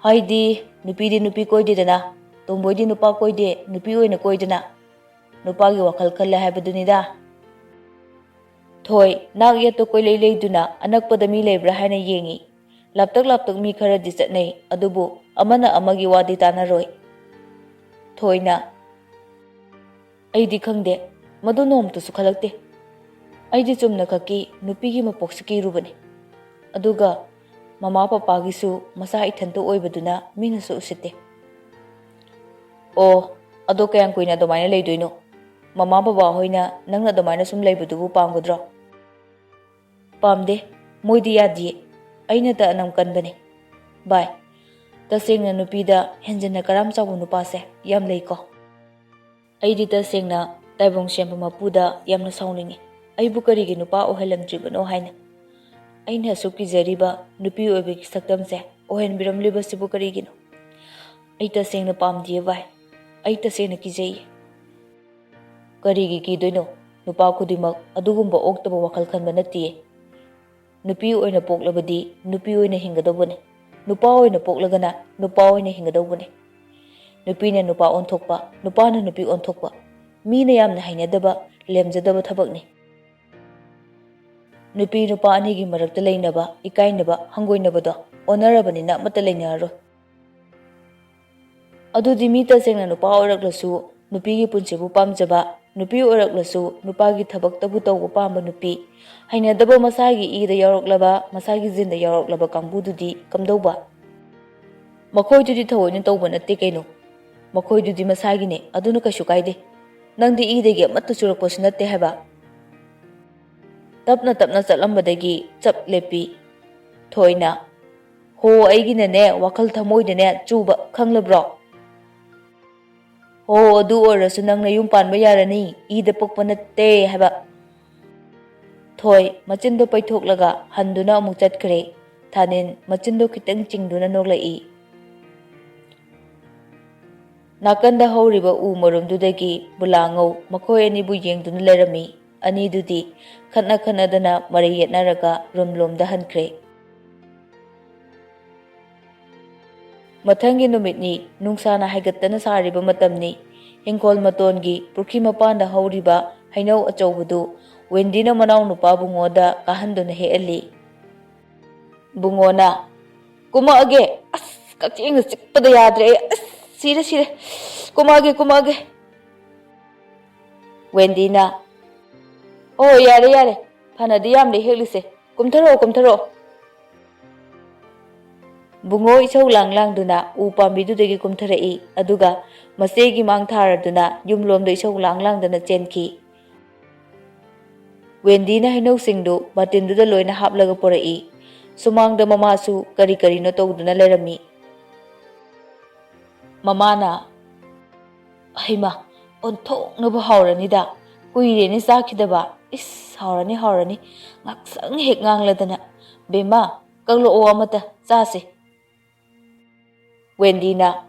"ꯍꯥꯏꯗꯤ, ꯅꯨꯄꯤꯗꯤ ꯅꯨꯄꯤ ꯀꯣꯏꯗꯦꯗꯅ, ꯇꯣꯝꯕꯣꯏꯗꯤ ꯅꯨꯄꯥ ꯀꯣꯏꯗꯦ, ꯅꯨꯄꯤ ꯑꯣꯏꯅ ꯀꯣꯏꯗꯅ, ꯅꯨꯄꯥꯒꯤ ꯋꯥꯈꯜ ꯈꯜꯂꯦ ꯍꯥꯏꯕꯗꯨꯅꯤꯗ"꯫ ꯊꯣꯏ, ꯅꯥꯛ ꯌꯦꯠꯇ ꯀꯣꯏꯂꯩ ꯂꯩꯗꯨꯅ ꯑꯅꯛꯄꯗ ꯃꯤ ꯂꯩꯕ꯭ꯔꯥ ꯍꯥꯏꯅ ꯌꯦꯡꯏ꯫ ꯂꯥꯞꯇꯛ ꯂꯥꯞꯇꯛ ꯃꯤ ꯈꯔꯗꯤ ꯆꯠꯅꯩ, ꯑꯗꯨꯕꯨ ꯑꯃꯅ ꯑꯃꯒꯤ ꯋꯥꯗꯤ ꯇꯥꯅꯔꯣꯏ꯫ ꯊꯣꯏꯅ, "ꯑꯩꯗꯤ ꯈꯪꯗꯦ, ꯃꯗꯨ ꯅꯣꯡꯃꯇꯁꯨ ꯈꯜꯂꯛꯇꯦ꯫ ꯑꯩꯗꯤ ꯆꯨꯝꯅ ꯈꯛꯀꯤ ꯅꯨꯄꯤꯒꯤ ꯃꯄꯣꯛꯁꯤ ꯀꯤꯔꯨꯕꯅꯤ꯫ ꯑꯗꯨꯒ ꯃꯃꯥ ꯄꯄꯥꯒꯤꯁꯨ ꯃꯆꯥ ꯏꯊꯟꯇ ꯑꯣꯏꯕꯗꯨꯅ ꯃꯤꯅꯁꯨ ꯎꯁꯤꯠꯇꯦ꯫" "ꯑꯣ, ꯑꯗꯣ ꯀꯌꯥꯝ ꯀꯨꯏꯅ ꯑꯗꯨꯃꯥꯏꯅ ꯂꯩꯗꯣꯏꯅꯣ? ꯃꯃꯥ ꯕꯕꯥ ꯍꯣꯏꯅ ꯅꯪꯅ ꯑꯗꯨꯃꯥꯏꯅ ꯁꯨꯝ ꯂꯩꯕꯗꯨꯕꯨ ꯄꯥꯝꯒꯗ꯭ꯔꯣ?" "ꯄꯥꯝꯗꯦ, ꯃꯣꯏꯗꯤ ꯌꯥꯗꯤꯌꯦ꯫ ꯑꯩꯅꯇ ꯑꯅꯝ ꯀꯟꯕꯅꯦ꯫ ꯚꯥꯏ, ꯇꯁꯦꯡꯅ ꯅꯨꯄꯤꯗ ꯍꯦꯟꯖꯟꯅ ꯀꯔꯥꯝ ꯆꯥꯎꯕ ꯅꯨꯄꯥꯁꯦ ꯌꯥꯝ ꯂꯩꯀꯣ꯫ ꯑꯩꯗꯤ ꯇꯁꯦꯡꯅ ꯇꯥꯏꯕꯪ ꯁꯦꯝꯕ ꯃꯄꯨꯗ ꯌꯥꯝꯅ ꯁꯥꯎꯅꯤꯡꯉꯤ, ꯑꯩꯕꯨ ꯀꯔꯤꯒꯤ ꯅꯨꯄꯥ ꯑꯣꯏꯍꯜꯂꯝꯗ꯭ꯔꯤꯕꯅꯣ ꯍꯥꯏꯅ꯫ ꯑꯩꯅ ꯑꯁꯨꯛ ꯀꯤꯖꯔꯤꯕ ꯅꯨꯄꯤ ꯑꯣꯏꯕꯒꯤ ꯁꯛꯇꯝꯁꯦ ꯑꯣꯏꯍꯟꯕꯤꯔꯝꯂꯤꯕꯁꯤꯕꯨ ꯀꯔꯤꯒꯤꯅꯣ? ꯑꯩ ꯇꯁꯦꯡꯅ ꯄꯥꯝꯗꯤꯌꯦ ꯚꯥꯏ, ꯑꯩ ꯇꯁꯦꯡꯅ ꯀꯤꯖꯩꯌꯦ꯫" "ꯀꯔꯤꯒꯤ ꯀꯤꯗꯣꯏꯅꯣ? ꯅꯨꯄꯥ ꯈꯨꯗꯤꯡꯃꯛ ꯑꯗꯨꯒꯨꯝꯕ ꯑꯣꯛꯇꯕ ꯋꯥꯈꯜ ꯈꯟꯕ ꯅꯠꯇꯤꯌꯦ꯫ ꯅꯨꯄꯤ ꯑꯣꯏꯅ ꯄꯣꯛꯂꯕꯗꯤ ꯅꯨꯄꯤ ꯑꯣꯏꯅ ꯍꯤꯡꯒꯗꯧꯕꯅꯦ꯫ ꯅꯨꯄꯥ ꯑꯣꯏꯅ ꯄꯣꯛꯂꯒꯅ ꯅꯨꯄꯥ ꯑꯣꯏꯅ ꯍꯤꯡꯒꯗꯧꯕꯅꯦ꯫ ꯅꯨꯄꯤꯅ ꯅꯨꯄꯥ ꯑꯣꯟꯊꯣꯛꯄ, ꯅꯨꯄꯥꯅ ꯅꯨꯄꯤ ꯑꯣꯟꯊꯣꯛꯄ, ꯃꯤꯅ ꯌꯥꯝꯅ ꯍꯩꯅꯗꯕ, ꯂꯦꯝꯖꯗꯕ ꯊꯕꯛꯅꯤ꯫ ꯅꯨꯄꯤ ꯅꯨꯄꯥ ꯑꯅꯤꯒꯤ ꯃꯔꯛꯇ ꯂꯩꯅꯕ, ꯏꯀꯥꯏꯅꯕ, ꯍꯪꯒꯣꯏꯅꯕꯗꯣ ꯑꯣꯟꯅꯔꯕꯅꯤꯅ ꯑꯃꯠꯇ ꯂꯩꯅꯔꯔꯣꯏ꯫ ꯑꯗꯨꯗꯤ ꯃꯤ ꯇꯁꯦꯡꯅ ꯅꯨꯄꯥ ꯑꯣꯏꯔꯛꯂꯁꯨ ꯅꯨꯄꯤꯒꯤ ꯄꯨꯟꯁꯤꯕꯨ ꯄꯥꯝꯖꯕ, ꯅꯨꯄꯤ ꯑꯣꯏꯔꯛꯂꯁꯨ ꯅꯨꯄꯥꯒꯤ ꯊꯕꯛꯇꯕꯨ ꯇꯧꯕ ꯄꯥꯝꯕ ꯅꯨꯄꯤ, ꯍꯩꯅꯗꯕ ꯃꯁꯥꯒꯤ ꯏꯗ ꯌꯥꯎꯔꯛꯂꯕ, ꯃꯁꯥꯒꯤ ꯖꯤꯟꯗ ꯌꯥꯎꯔꯛꯂꯕ ꯀꯥꯡꯕꯨꯗꯨꯗꯤ ꯀꯝꯗꯧꯕ?" "ꯃꯈꯣꯏꯗꯨꯗꯤ ꯊꯑꯣꯏꯅ ꯇꯧꯕ ꯅꯠꯇꯦ ꯀꯩꯅꯣ꯫ ꯃꯈꯣꯏꯗꯨꯗꯤ ꯃꯁꯥꯒꯤꯅꯦ, ꯑꯗꯨꯅ ꯀꯩꯁꯨ ꯀꯥꯏꯗꯦ꯫ ꯅꯪꯗꯤ ꯏꯗꯒꯤ ꯑꯃꯠꯇ ꯆꯨꯔꯛꯄꯁꯨ ꯅꯠꯇꯦ ꯍꯥꯏꯕ꯫" ꯇꯞꯅ ꯇꯞꯅ ꯆꯠꯂꯝꯕꯗꯒꯤ ꯆꯞ ꯂꯦꯞꯄꯤ꯫ ꯊꯣꯏꯅ, "ꯍꯣ, ꯑꯩꯒꯤꯅꯅꯦ, ꯋꯥꯈꯜ ꯊꯃꯣꯏꯗꯅꯦ ꯆꯨꯕ, ꯈꯪꯂꯕ꯭ꯔꯣ?" "ꯍꯣ, ꯑꯗꯨ ꯑꯣꯏꯔꯁꯨ ꯅꯪ ꯅꯌꯨꯝ ꯄꯥꯟꯕ ꯌꯥꯔꯅꯤ, ꯏꯗ ꯄꯣꯛꯄ ꯅꯠꯇꯦ ꯍꯥꯏꯕ꯫" ꯊꯣꯏ ꯃꯆꯤꯟꯗꯣ ꯄꯩꯊꯣꯛꯂꯒ ꯍꯟꯗꯨꯅ ꯑꯃꯨꯛ ꯆꯠꯈ꯭ꯔꯦ꯫ ꯊꯥꯅꯤꯟ ꯃꯆꯤꯟꯗꯣ ꯈꯤꯇꯪ ꯆꯤꯡꯗꯨꯅ ꯅꯣꯛꯂꯛꯏ꯫ ꯅꯥꯀꯟꯗ ꯍꯧꯔꯤꯕ ꯎ ꯃꯔꯨꯝꯗꯨꯗꯒꯤ ꯕꯨꯂꯥꯉꯧ ꯃꯈꯣꯏ ꯑꯅꯤꯕꯨ ꯌꯦꯡꯗꯨꯅ ꯂꯩꯔꯝꯃꯤ꯫ ꯑꯅꯤꯗꯨꯗꯤ ꯈꯠꯅ ꯈꯠꯅꯗꯅ ꯃꯔꯩ ꯌꯦꯠꯅꯔꯒ ꯔꯨꯝ ꯂꯣꯝꯗ ꯍꯟꯈ꯭ꯔꯦ꯫ ꯃꯊꯪꯒꯤ ꯅꯨꯃꯤꯠꯅꯤ, ꯅꯨꯡꯁꯥꯅ ꯍꯥꯏꯒꯠꯇꯅ ꯁꯥꯔꯤꯕ ꯃꯇꯝꯅꯤ꯫ ꯏꯪꯈꯣꯜ ꯃꯇꯣꯟꯒꯤ ꯄꯨꯈ꯭ꯔꯤ ꯃꯄꯥꯟꯗ ꯍꯧꯔꯤꯕ ꯍꯩꯅꯧ ꯑꯆꯧꯕꯗꯨ ꯋꯦꯟꯗꯤꯅ ꯃꯅꯥꯎ ꯅꯨꯄꯥ ꯕꯨꯡꯉꯣꯗ ꯀꯥꯍꯟꯗꯨꯅ ꯍꯦꯛꯍꯜꯂꯤ꯫ ꯕꯨꯡꯉꯣꯅ, "ꯀꯨꯝꯃꯛꯑꯒꯦ꯫ ꯑꯁ, ꯀꯛꯆꯦꯡꯅ ꯆꯤꯛꯄꯗ ꯌꯥꯗ꯭ꯔꯦ ꯑꯩ꯫ ꯑꯁ, ꯁꯤꯔꯦ, ꯁꯤꯔꯦ꯫ ꯀꯨꯝꯃꯛꯑꯒꯦ, ꯀꯨꯝꯃꯛꯑꯒꯦ꯫" ꯋꯦꯟꯗꯤꯅ, "ꯑꯣ, ꯌꯥꯔꯦ, ꯌꯥꯔꯦ꯫ ꯐꯅꯗꯤ ꯌꯥꯝꯂꯦ ꯍꯦꯛꯂꯤꯁꯦ꯫ ꯀꯨꯝꯊꯔꯛꯑꯣ, ꯀꯨꯝꯊꯔꯛꯑꯣ꯫" ꯕꯨꯡꯉꯣ ꯏꯁꯧ ꯂꯥꯡ ꯂꯥꯡꯗꯨꯅ ꯎ ꯄꯥꯝꯕꯤꯗꯨꯗꯒꯤ ꯀꯨꯝꯊꯔꯛꯏ, ꯑꯗꯨꯒ ꯃꯆꯦꯒꯤ ꯃꯥꯡ ꯊꯥꯔꯗꯨꯅ ꯌꯨꯝꯂꯣꯝꯗ ꯏꯁꯧ ꯂꯥꯡ ꯂꯥꯡꯗꯨꯅ ꯆꯦꯟꯈꯤ꯫ ꯋꯦꯟꯗꯤꯅ ꯍꯩꯅꯧꯁꯤꯡꯗꯨ ꯕꯥꯇꯤꯟꯗꯨꯗ ꯂꯣꯏꯅ ꯍꯥꯞꯂꯒ ꯄꯨꯔꯛꯏ꯫ ꯁꯨꯃꯥꯡꯗ ꯃꯃꯥꯁꯨ ꯀꯔꯤ ꯀꯔꯤꯅꯣ ꯇꯧꯗꯨꯅ ꯂꯩꯔꯝꯃꯤ꯫ ꯃꯃꯥꯅ, "ꯍꯩꯃꯥ, ꯑꯣꯟꯊꯣꯛꯅꯕꯨ ꯍꯥꯎꯔꯅꯤꯗ꯫ ꯀꯨꯏꯔꯦꯅꯦ ꯆꯥꯈꯤꯗꯕ꯫ ꯏꯁ, ꯍꯥꯎꯔꯅꯤ, ꯍꯥꯎꯔꯅꯤ꯫ ꯉꯥꯛꯁꯪ ꯍꯦꯛ ꯉꯥꯡꯂꯗꯅ꯫ ꯕꯦꯝꯃ, ꯀꯛꯂꯛꯑꯣ ꯑꯃꯇ ꯆꯥꯁꯦ꯫" ꯋꯦꯟꯗꯤꯅ,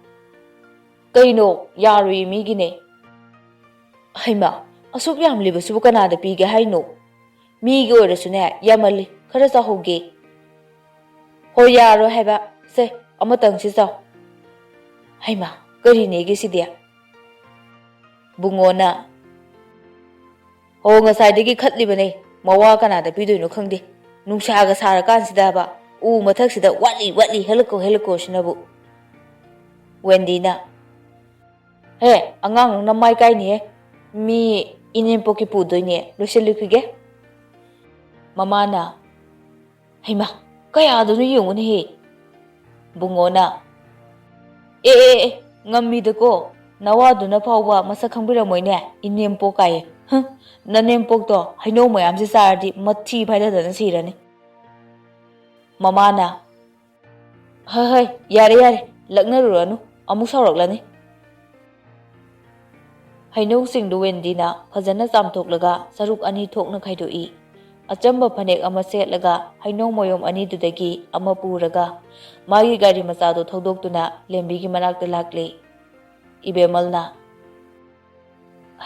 "ꯀꯩꯅꯣ, ꯌꯥꯔꯣꯏꯌꯦ ꯃꯤꯒꯤꯅꯦ꯫" "ꯍꯩꯃꯥ, ꯑꯁꯨꯛ ꯌꯥꯝꯂꯤꯕꯁꯤꯕꯨ ꯀꯅꯥꯗ ꯄꯤꯒꯦ ꯍꯥꯏꯅꯣ? ꯃꯤꯒꯤ ꯑꯣꯏꯔꯁꯨꯅꯦ, ꯌꯥꯝꯃꯜꯂꯤ, ꯈꯔ ꯆꯥꯍꯧꯒꯦ꯫" "ꯍꯣꯏ, ꯌꯥꯔꯣꯏ ꯍꯥꯏꯕ꯫ ꯁꯦ, ꯑꯃꯇꯪꯁꯤ ꯆꯥꯎ꯫" "ꯍꯩꯃꯥ, ꯀꯔꯤꯅꯦꯒꯦ ꯁꯤꯗꯤ?" ꯕꯨꯡꯉꯣꯅ, "ꯍꯣ, ꯉꯁꯥꯏꯗꯒꯤ ꯈꯠꯂꯤꯕꯅꯦ, ꯃꯋꯥ ꯀꯅꯥꯗ ꯄꯤꯗꯣꯏꯅꯣ ꯈꯪꯗꯦ꯫ ꯅꯨꯡꯁꯥꯒ ꯁꯥꯔꯀꯥꯟꯁꯤꯗꯕ, ꯎ ꯃꯊꯛꯁꯤꯗ ꯋꯥꯠꯂꯤ, ꯋꯥꯠꯂꯤ, ꯍꯦꯜꯂꯛꯀꯣ, ꯍꯦꯜꯂꯛꯀꯣ ꯁꯤꯅꯕꯨ꯫" ꯋꯦꯟꯗꯤꯅ, "ꯍꯦ, ꯑꯉꯥꯡ ꯅꯪꯅ ꯃꯥꯏ ꯀꯥꯏꯅꯤꯍꯦ꯫ ꯃꯤ ꯏꯅꯦꯝꯄꯣꯛꯀꯤ ꯄꯨꯗꯣꯏꯅꯦ, ꯂꯣꯏꯁꯤꯜꯂꯨꯈꯤꯒꯦ꯫" ꯃꯃꯥꯅ, "ꯍꯩꯃꯥ, ꯀꯌꯥꯗꯨꯅꯣ ꯌꯦꯡꯉꯨꯅꯦꯍꯦ꯫" ꯕꯨꯡꯉꯣꯅ, "ꯑꯦ, ꯑꯦ, ꯑꯦ, ꯉꯝꯃꯤꯗꯀꯣ, ꯅꯋꯥꯗꯨꯅ ꯐꯥꯎꯕ ꯃꯁꯛ ꯈꯪꯕꯤꯔꯝꯃꯣꯏꯅꯦ, ꯏꯅꯦꯝꯄꯣꯛ ꯀꯥꯏꯌꯦ꯫ ꯍꯨꯝ, ꯅꯅꯦꯝꯄꯣꯛꯇꯣ ꯍꯩꯅꯧ ꯃꯌꯥꯝꯁꯦ ꯆꯥꯔꯗꯤ ꯃꯊꯤ ꯐꯥꯏꯗꯗꯅ ꯁꯤꯔꯅꯤ꯫" ꯃꯃꯥꯅ, "ꯍꯣꯏ, ꯍꯣꯏ, ꯌꯥꯔꯦ, ꯌꯥꯔꯦ, ꯂꯛꯅꯔꯨꯔꯅꯨ, ꯑꯃꯨꯛ ꯁꯥꯎꯔꯛꯂꯅꯤ꯫" ꯍꯩꯅꯧꯁꯤꯡꯗꯨ ꯋꯦꯟꯗꯤꯅ ꯐꯖꯅ ꯆꯥꯝꯊꯣꯛꯂꯒ ꯁꯔꯨꯛ ꯑꯅꯤ ꯊꯣꯛꯅ ꯈꯥꯏꯗꯣꯛꯏ꯫ ꯑꯆꯝꯕ ꯐꯅꯦꯛ ꯑꯃ ꯁꯦꯠꯂꯒ ꯍꯩꯅꯧ ꯃꯌꯣꯝ ꯑꯅꯤꯗꯨꯗꯒꯤ ꯑꯃ ꯄꯨꯔꯒ ꯃꯥꯒꯤ ꯒꯥꯔꯤ ꯃꯆꯥꯗꯨ ꯊꯧꯗꯣꯛꯇꯨꯅ ꯂꯦꯝꯕꯤꯒꯤ ꯃꯅꯥꯛꯇ ꯂꯥꯛꯂꯦ꯫ ꯏꯕꯦꯝꯃꯜꯅ,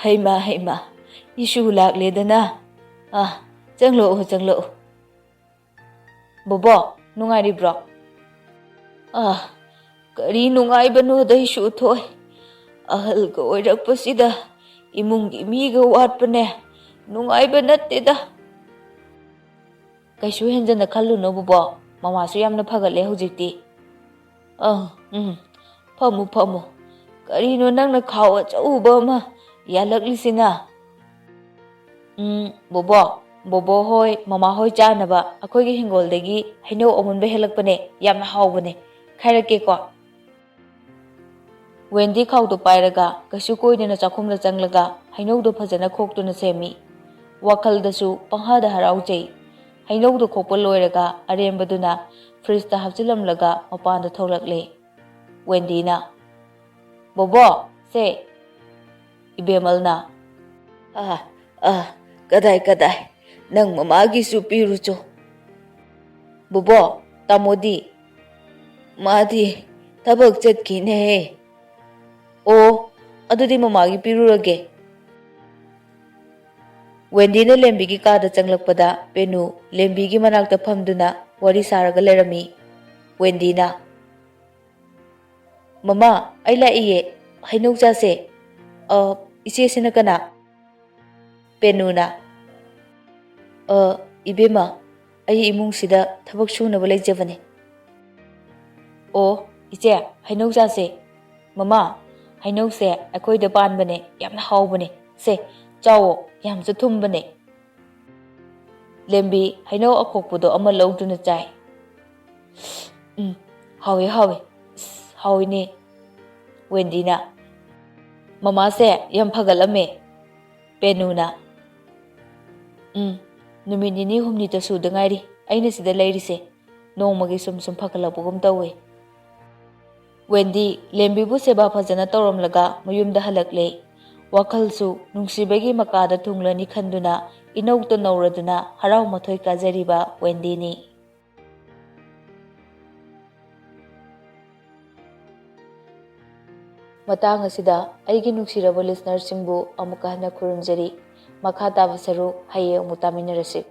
"ꯍꯩꯃꯥ, ꯍꯩꯃꯥ, ꯏꯁꯨ ꯂꯥꯛꯂꯦꯗꯅ꯫ ꯑꯥ, ꯆꯪꯂꯛꯎ, ꯆꯪꯂꯛꯎ꯫ ꯕꯣꯕꯣ, ꯅꯨꯡꯉꯥꯏꯔꯤꯕ꯭ꯔꯣ?" "ꯑꯥ, ꯀꯔꯤ ꯅꯨꯡꯉꯥꯏꯕꯅꯣꯗ ꯏꯁꯨ ꯊꯣꯏ꯫ ꯑꯍꯜꯒ ꯑꯣꯏꯔꯛꯄꯁꯤꯗ ꯏꯃꯨꯡꯒꯤ ꯃꯤꯒ ꯋꯥꯠꯄꯅꯦ꯫ ꯅꯨꯡꯉꯥꯏꯕ ꯅꯠꯇꯦꯗ꯫ ꯀꯩꯁꯨ ꯍꯦꯟꯖꯟꯅ ꯈꯜꯂꯨꯅꯣ ꯕꯣꯕꯣ, ꯃꯃꯥꯁꯨ ꯌꯥꯝꯅ ꯐꯒꯠꯂꯦ ꯍꯧꯖꯤꯛꯇꯤ꯫ ꯑ, ꯎꯝ, ꯐꯝꯃꯨ ꯐꯝꯃꯨ꯫ ꯀꯔꯤꯅꯣ ꯅꯪꯅ ꯈꯥꯎ ꯑꯆꯧꯕ ꯑꯃ ꯌꯥꯜꯂꯛꯂꯤꯁꯤꯅ? ꯎꯝ, ꯕꯣꯕꯣ, ꯕꯣꯕꯣ ꯍꯣꯏ, ꯃꯃꯥ ꯍꯣꯏ ꯆꯥꯅꯕ ꯑꯩꯈꯣꯏꯒꯤ ꯍꯤꯡꯒꯣꯜꯗꯒꯤ ꯍꯩꯅꯧ ꯑꯃꯨꯟꯕ ꯍꯦꯛꯂꯛꯄꯅꯦ, ꯌꯥꯝꯅ ꯍꯥꯎꯕꯅꯦ, ꯈꯥꯏꯔꯛꯀꯦꯀꯣ꯫ ꯋꯦꯟꯗꯤ ꯈꯥꯎꯗꯣ ꯄꯥꯏꯔꯒ ꯀꯩꯁꯨ ꯀꯣꯏꯗꯅ ꯆꯥꯛꯈꯨꯝꯗ ꯆꯪꯂꯒ ꯍꯩꯅꯧꯗꯣ ꯐꯖꯅ ꯈꯣꯛꯇꯨꯅ ꯁꯦꯝꯃꯤ꯫ ꯋꯥꯈꯜꯗꯁꯨ ꯄꯪꯍꯥꯗ ꯍꯔꯥꯎꯖꯩ꯫ ꯍꯩꯅꯧꯗꯣ ꯈꯣꯛꯄ ꯂꯣꯏꯔꯒ ꯑꯔꯦꯝꯕꯗꯨꯅ ꯐ꯭ꯔꯤꯖꯇ ꯍꯥꯞꯆꯤꯜꯂꯝꯂꯒ ꯃꯄꯥꯟꯗ ꯊꯣꯛꯂꯛꯂꯦ꯫ ꯋꯦꯟꯗꯤꯅ, "ꯕꯣꯕꯣ, ꯁꯦ!" ꯏꯕꯦꯝꯃꯜꯅ, "ꯑ, ꯑ, ꯀꯗꯥꯏ, ꯀꯗꯥꯏ? ꯅꯪ ꯃꯃꯥꯒꯤꯁꯨ ꯄꯤꯔꯨꯆꯣ꯫" "ꯕꯣꯕꯣ, ꯇꯥꯃꯣꯗꯤ?" "ꯃꯥꯗꯤ ꯊꯕꯛ ꯆꯠꯈꯤꯅꯦꯍꯦ꯫" "ꯑꯣ, ꯑꯗꯨꯗꯤ ꯃꯃꯥꯒꯤ ꯄꯤꯔꯨꯔꯒꯦ꯫" ꯋꯦꯟꯗꯤꯅ ꯂꯦꯝꯕꯤꯒꯤ ꯀꯥꯗ ꯆꯪꯂꯛꯄꯗ ꯄꯦꯅꯨ ꯂꯦꯝꯕꯤꯒꯤ ꯃꯅꯥꯛꯇ ꯐꯝꯗꯨꯅ ꯋꯥꯔꯤ ꯁꯥꯔꯒ ꯂꯩꯔꯝꯃꯤ꯫ ꯋꯦꯟꯗꯤꯅ, "ꯃꯃꯥ, ꯑꯩ ꯂꯥꯛꯏꯌꯦ, ꯍꯩꯅꯧ ꯆꯥꯁꯦ꯫" "ꯑ, ꯏꯆꯦꯁꯤꯅ ꯀꯅꯥ?" ꯄꯦꯅꯨꯅ, "ꯑ, ꯏꯕꯦꯝꯃ, ꯑꯩ ꯏꯃꯨꯡꯁꯤꯗ ꯊꯕꯛ ꯁꯨꯅꯕ ꯂꯩꯖꯕꯅꯦ꯫" "ꯑꯣ, ꯏꯆꯦ, ꯍꯩꯅꯧ ꯆꯥꯁꯦ꯫" "ꯃꯃꯥ, ꯍꯩꯅꯧꯁꯦ ꯑꯩꯈꯣꯏꯗ ꯄꯥꯟꯕꯅꯦ, ꯌꯥꯝꯅ ꯍꯥꯎꯕꯅꯦ꯫ ꯁꯦ, ꯆꯥꯎꯋꯣ, ꯌꯥꯝꯁꯨ ꯊꯨꯝꯕꯅꯦ꯫" ꯂꯦꯝꯕꯤ ꯍꯩꯅꯧ ꯑꯈꯣꯛꯄꯗꯣ ꯑꯃ ꯂꯧꯗꯨꯅ ꯆꯥꯏ꯫ "ꯎꯝ, ꯍꯥꯎꯋꯦ, ꯍꯥꯎꯋꯦ꯫ ꯑꯁ, ꯍꯥꯎꯋꯤꯅꯦ꯫" ꯋꯦꯟꯗꯤꯅ, "ꯃꯃꯥꯁꯦ ꯌꯥꯝ ꯐꯒꯠꯂꯝꯃꯦ꯫" ꯄꯦꯅꯨꯅ, "ꯎꯝ, ꯅꯨꯃꯤꯠ ꯅꯤꯅꯤ ꯍꯨꯝꯅꯤꯇ ꯁꯨꯗ ꯉꯥꯏꯔꯤ ꯑꯩꯅ ꯁꯤꯗ ꯂꯩꯔꯤꯁꯦ꯫ ꯅꯣꯡꯃꯒꯤ ꯁꯨꯝ ꯁꯨꯝ ꯐꯒꯠꯂꯛꯄꯒꯨꯝ ꯇꯧꯋꯦ꯫" ꯋꯦꯟꯗꯤ ꯂꯦꯝꯕꯤꯕꯨ ꯁꯦꯕꯥ ꯐꯖꯅ ꯇꯧꯔꯝꯂꯒ ꯃꯌꯨꯝꯗ ꯍꯜꯂꯛꯂꯦ꯫ ꯋꯥꯈꯜꯁꯨ ꯅꯨꯡꯁꯤꯕꯒꯤ ꯃꯀꯥꯗ ꯊꯨꯡꯂꯅꯤ ꯈꯟꯗꯨꯅ ꯏꯅꯧꯇ ꯅꯧꯔꯗꯨꯅ ꯍꯔꯥꯎ ꯃꯊꯣꯏ ꯀꯥꯖꯔꯤꯕ ꯋꯦꯟꯗꯤꯅꯤ꯫ ꯃꯇꯥꯡ ꯑꯁꯤꯗ ꯑꯩꯒꯤ ꯅꯨꯡꯁꯤꯔꯕ listenerꯁꯤꯡꯕꯨ ꯑꯃꯨꯛꯀ ꯍꯟꯅ ꯈꯨꯔꯨꯝꯖꯔꯤ꯫ ꯃꯈꯥ ꯇꯥꯕ ꯁꯔꯨꯛ ꯍꯌꯦꯡ ꯑꯃꯨꯛ ꯇꯥꯃꯤꯟꯅꯔꯁꯤ꯫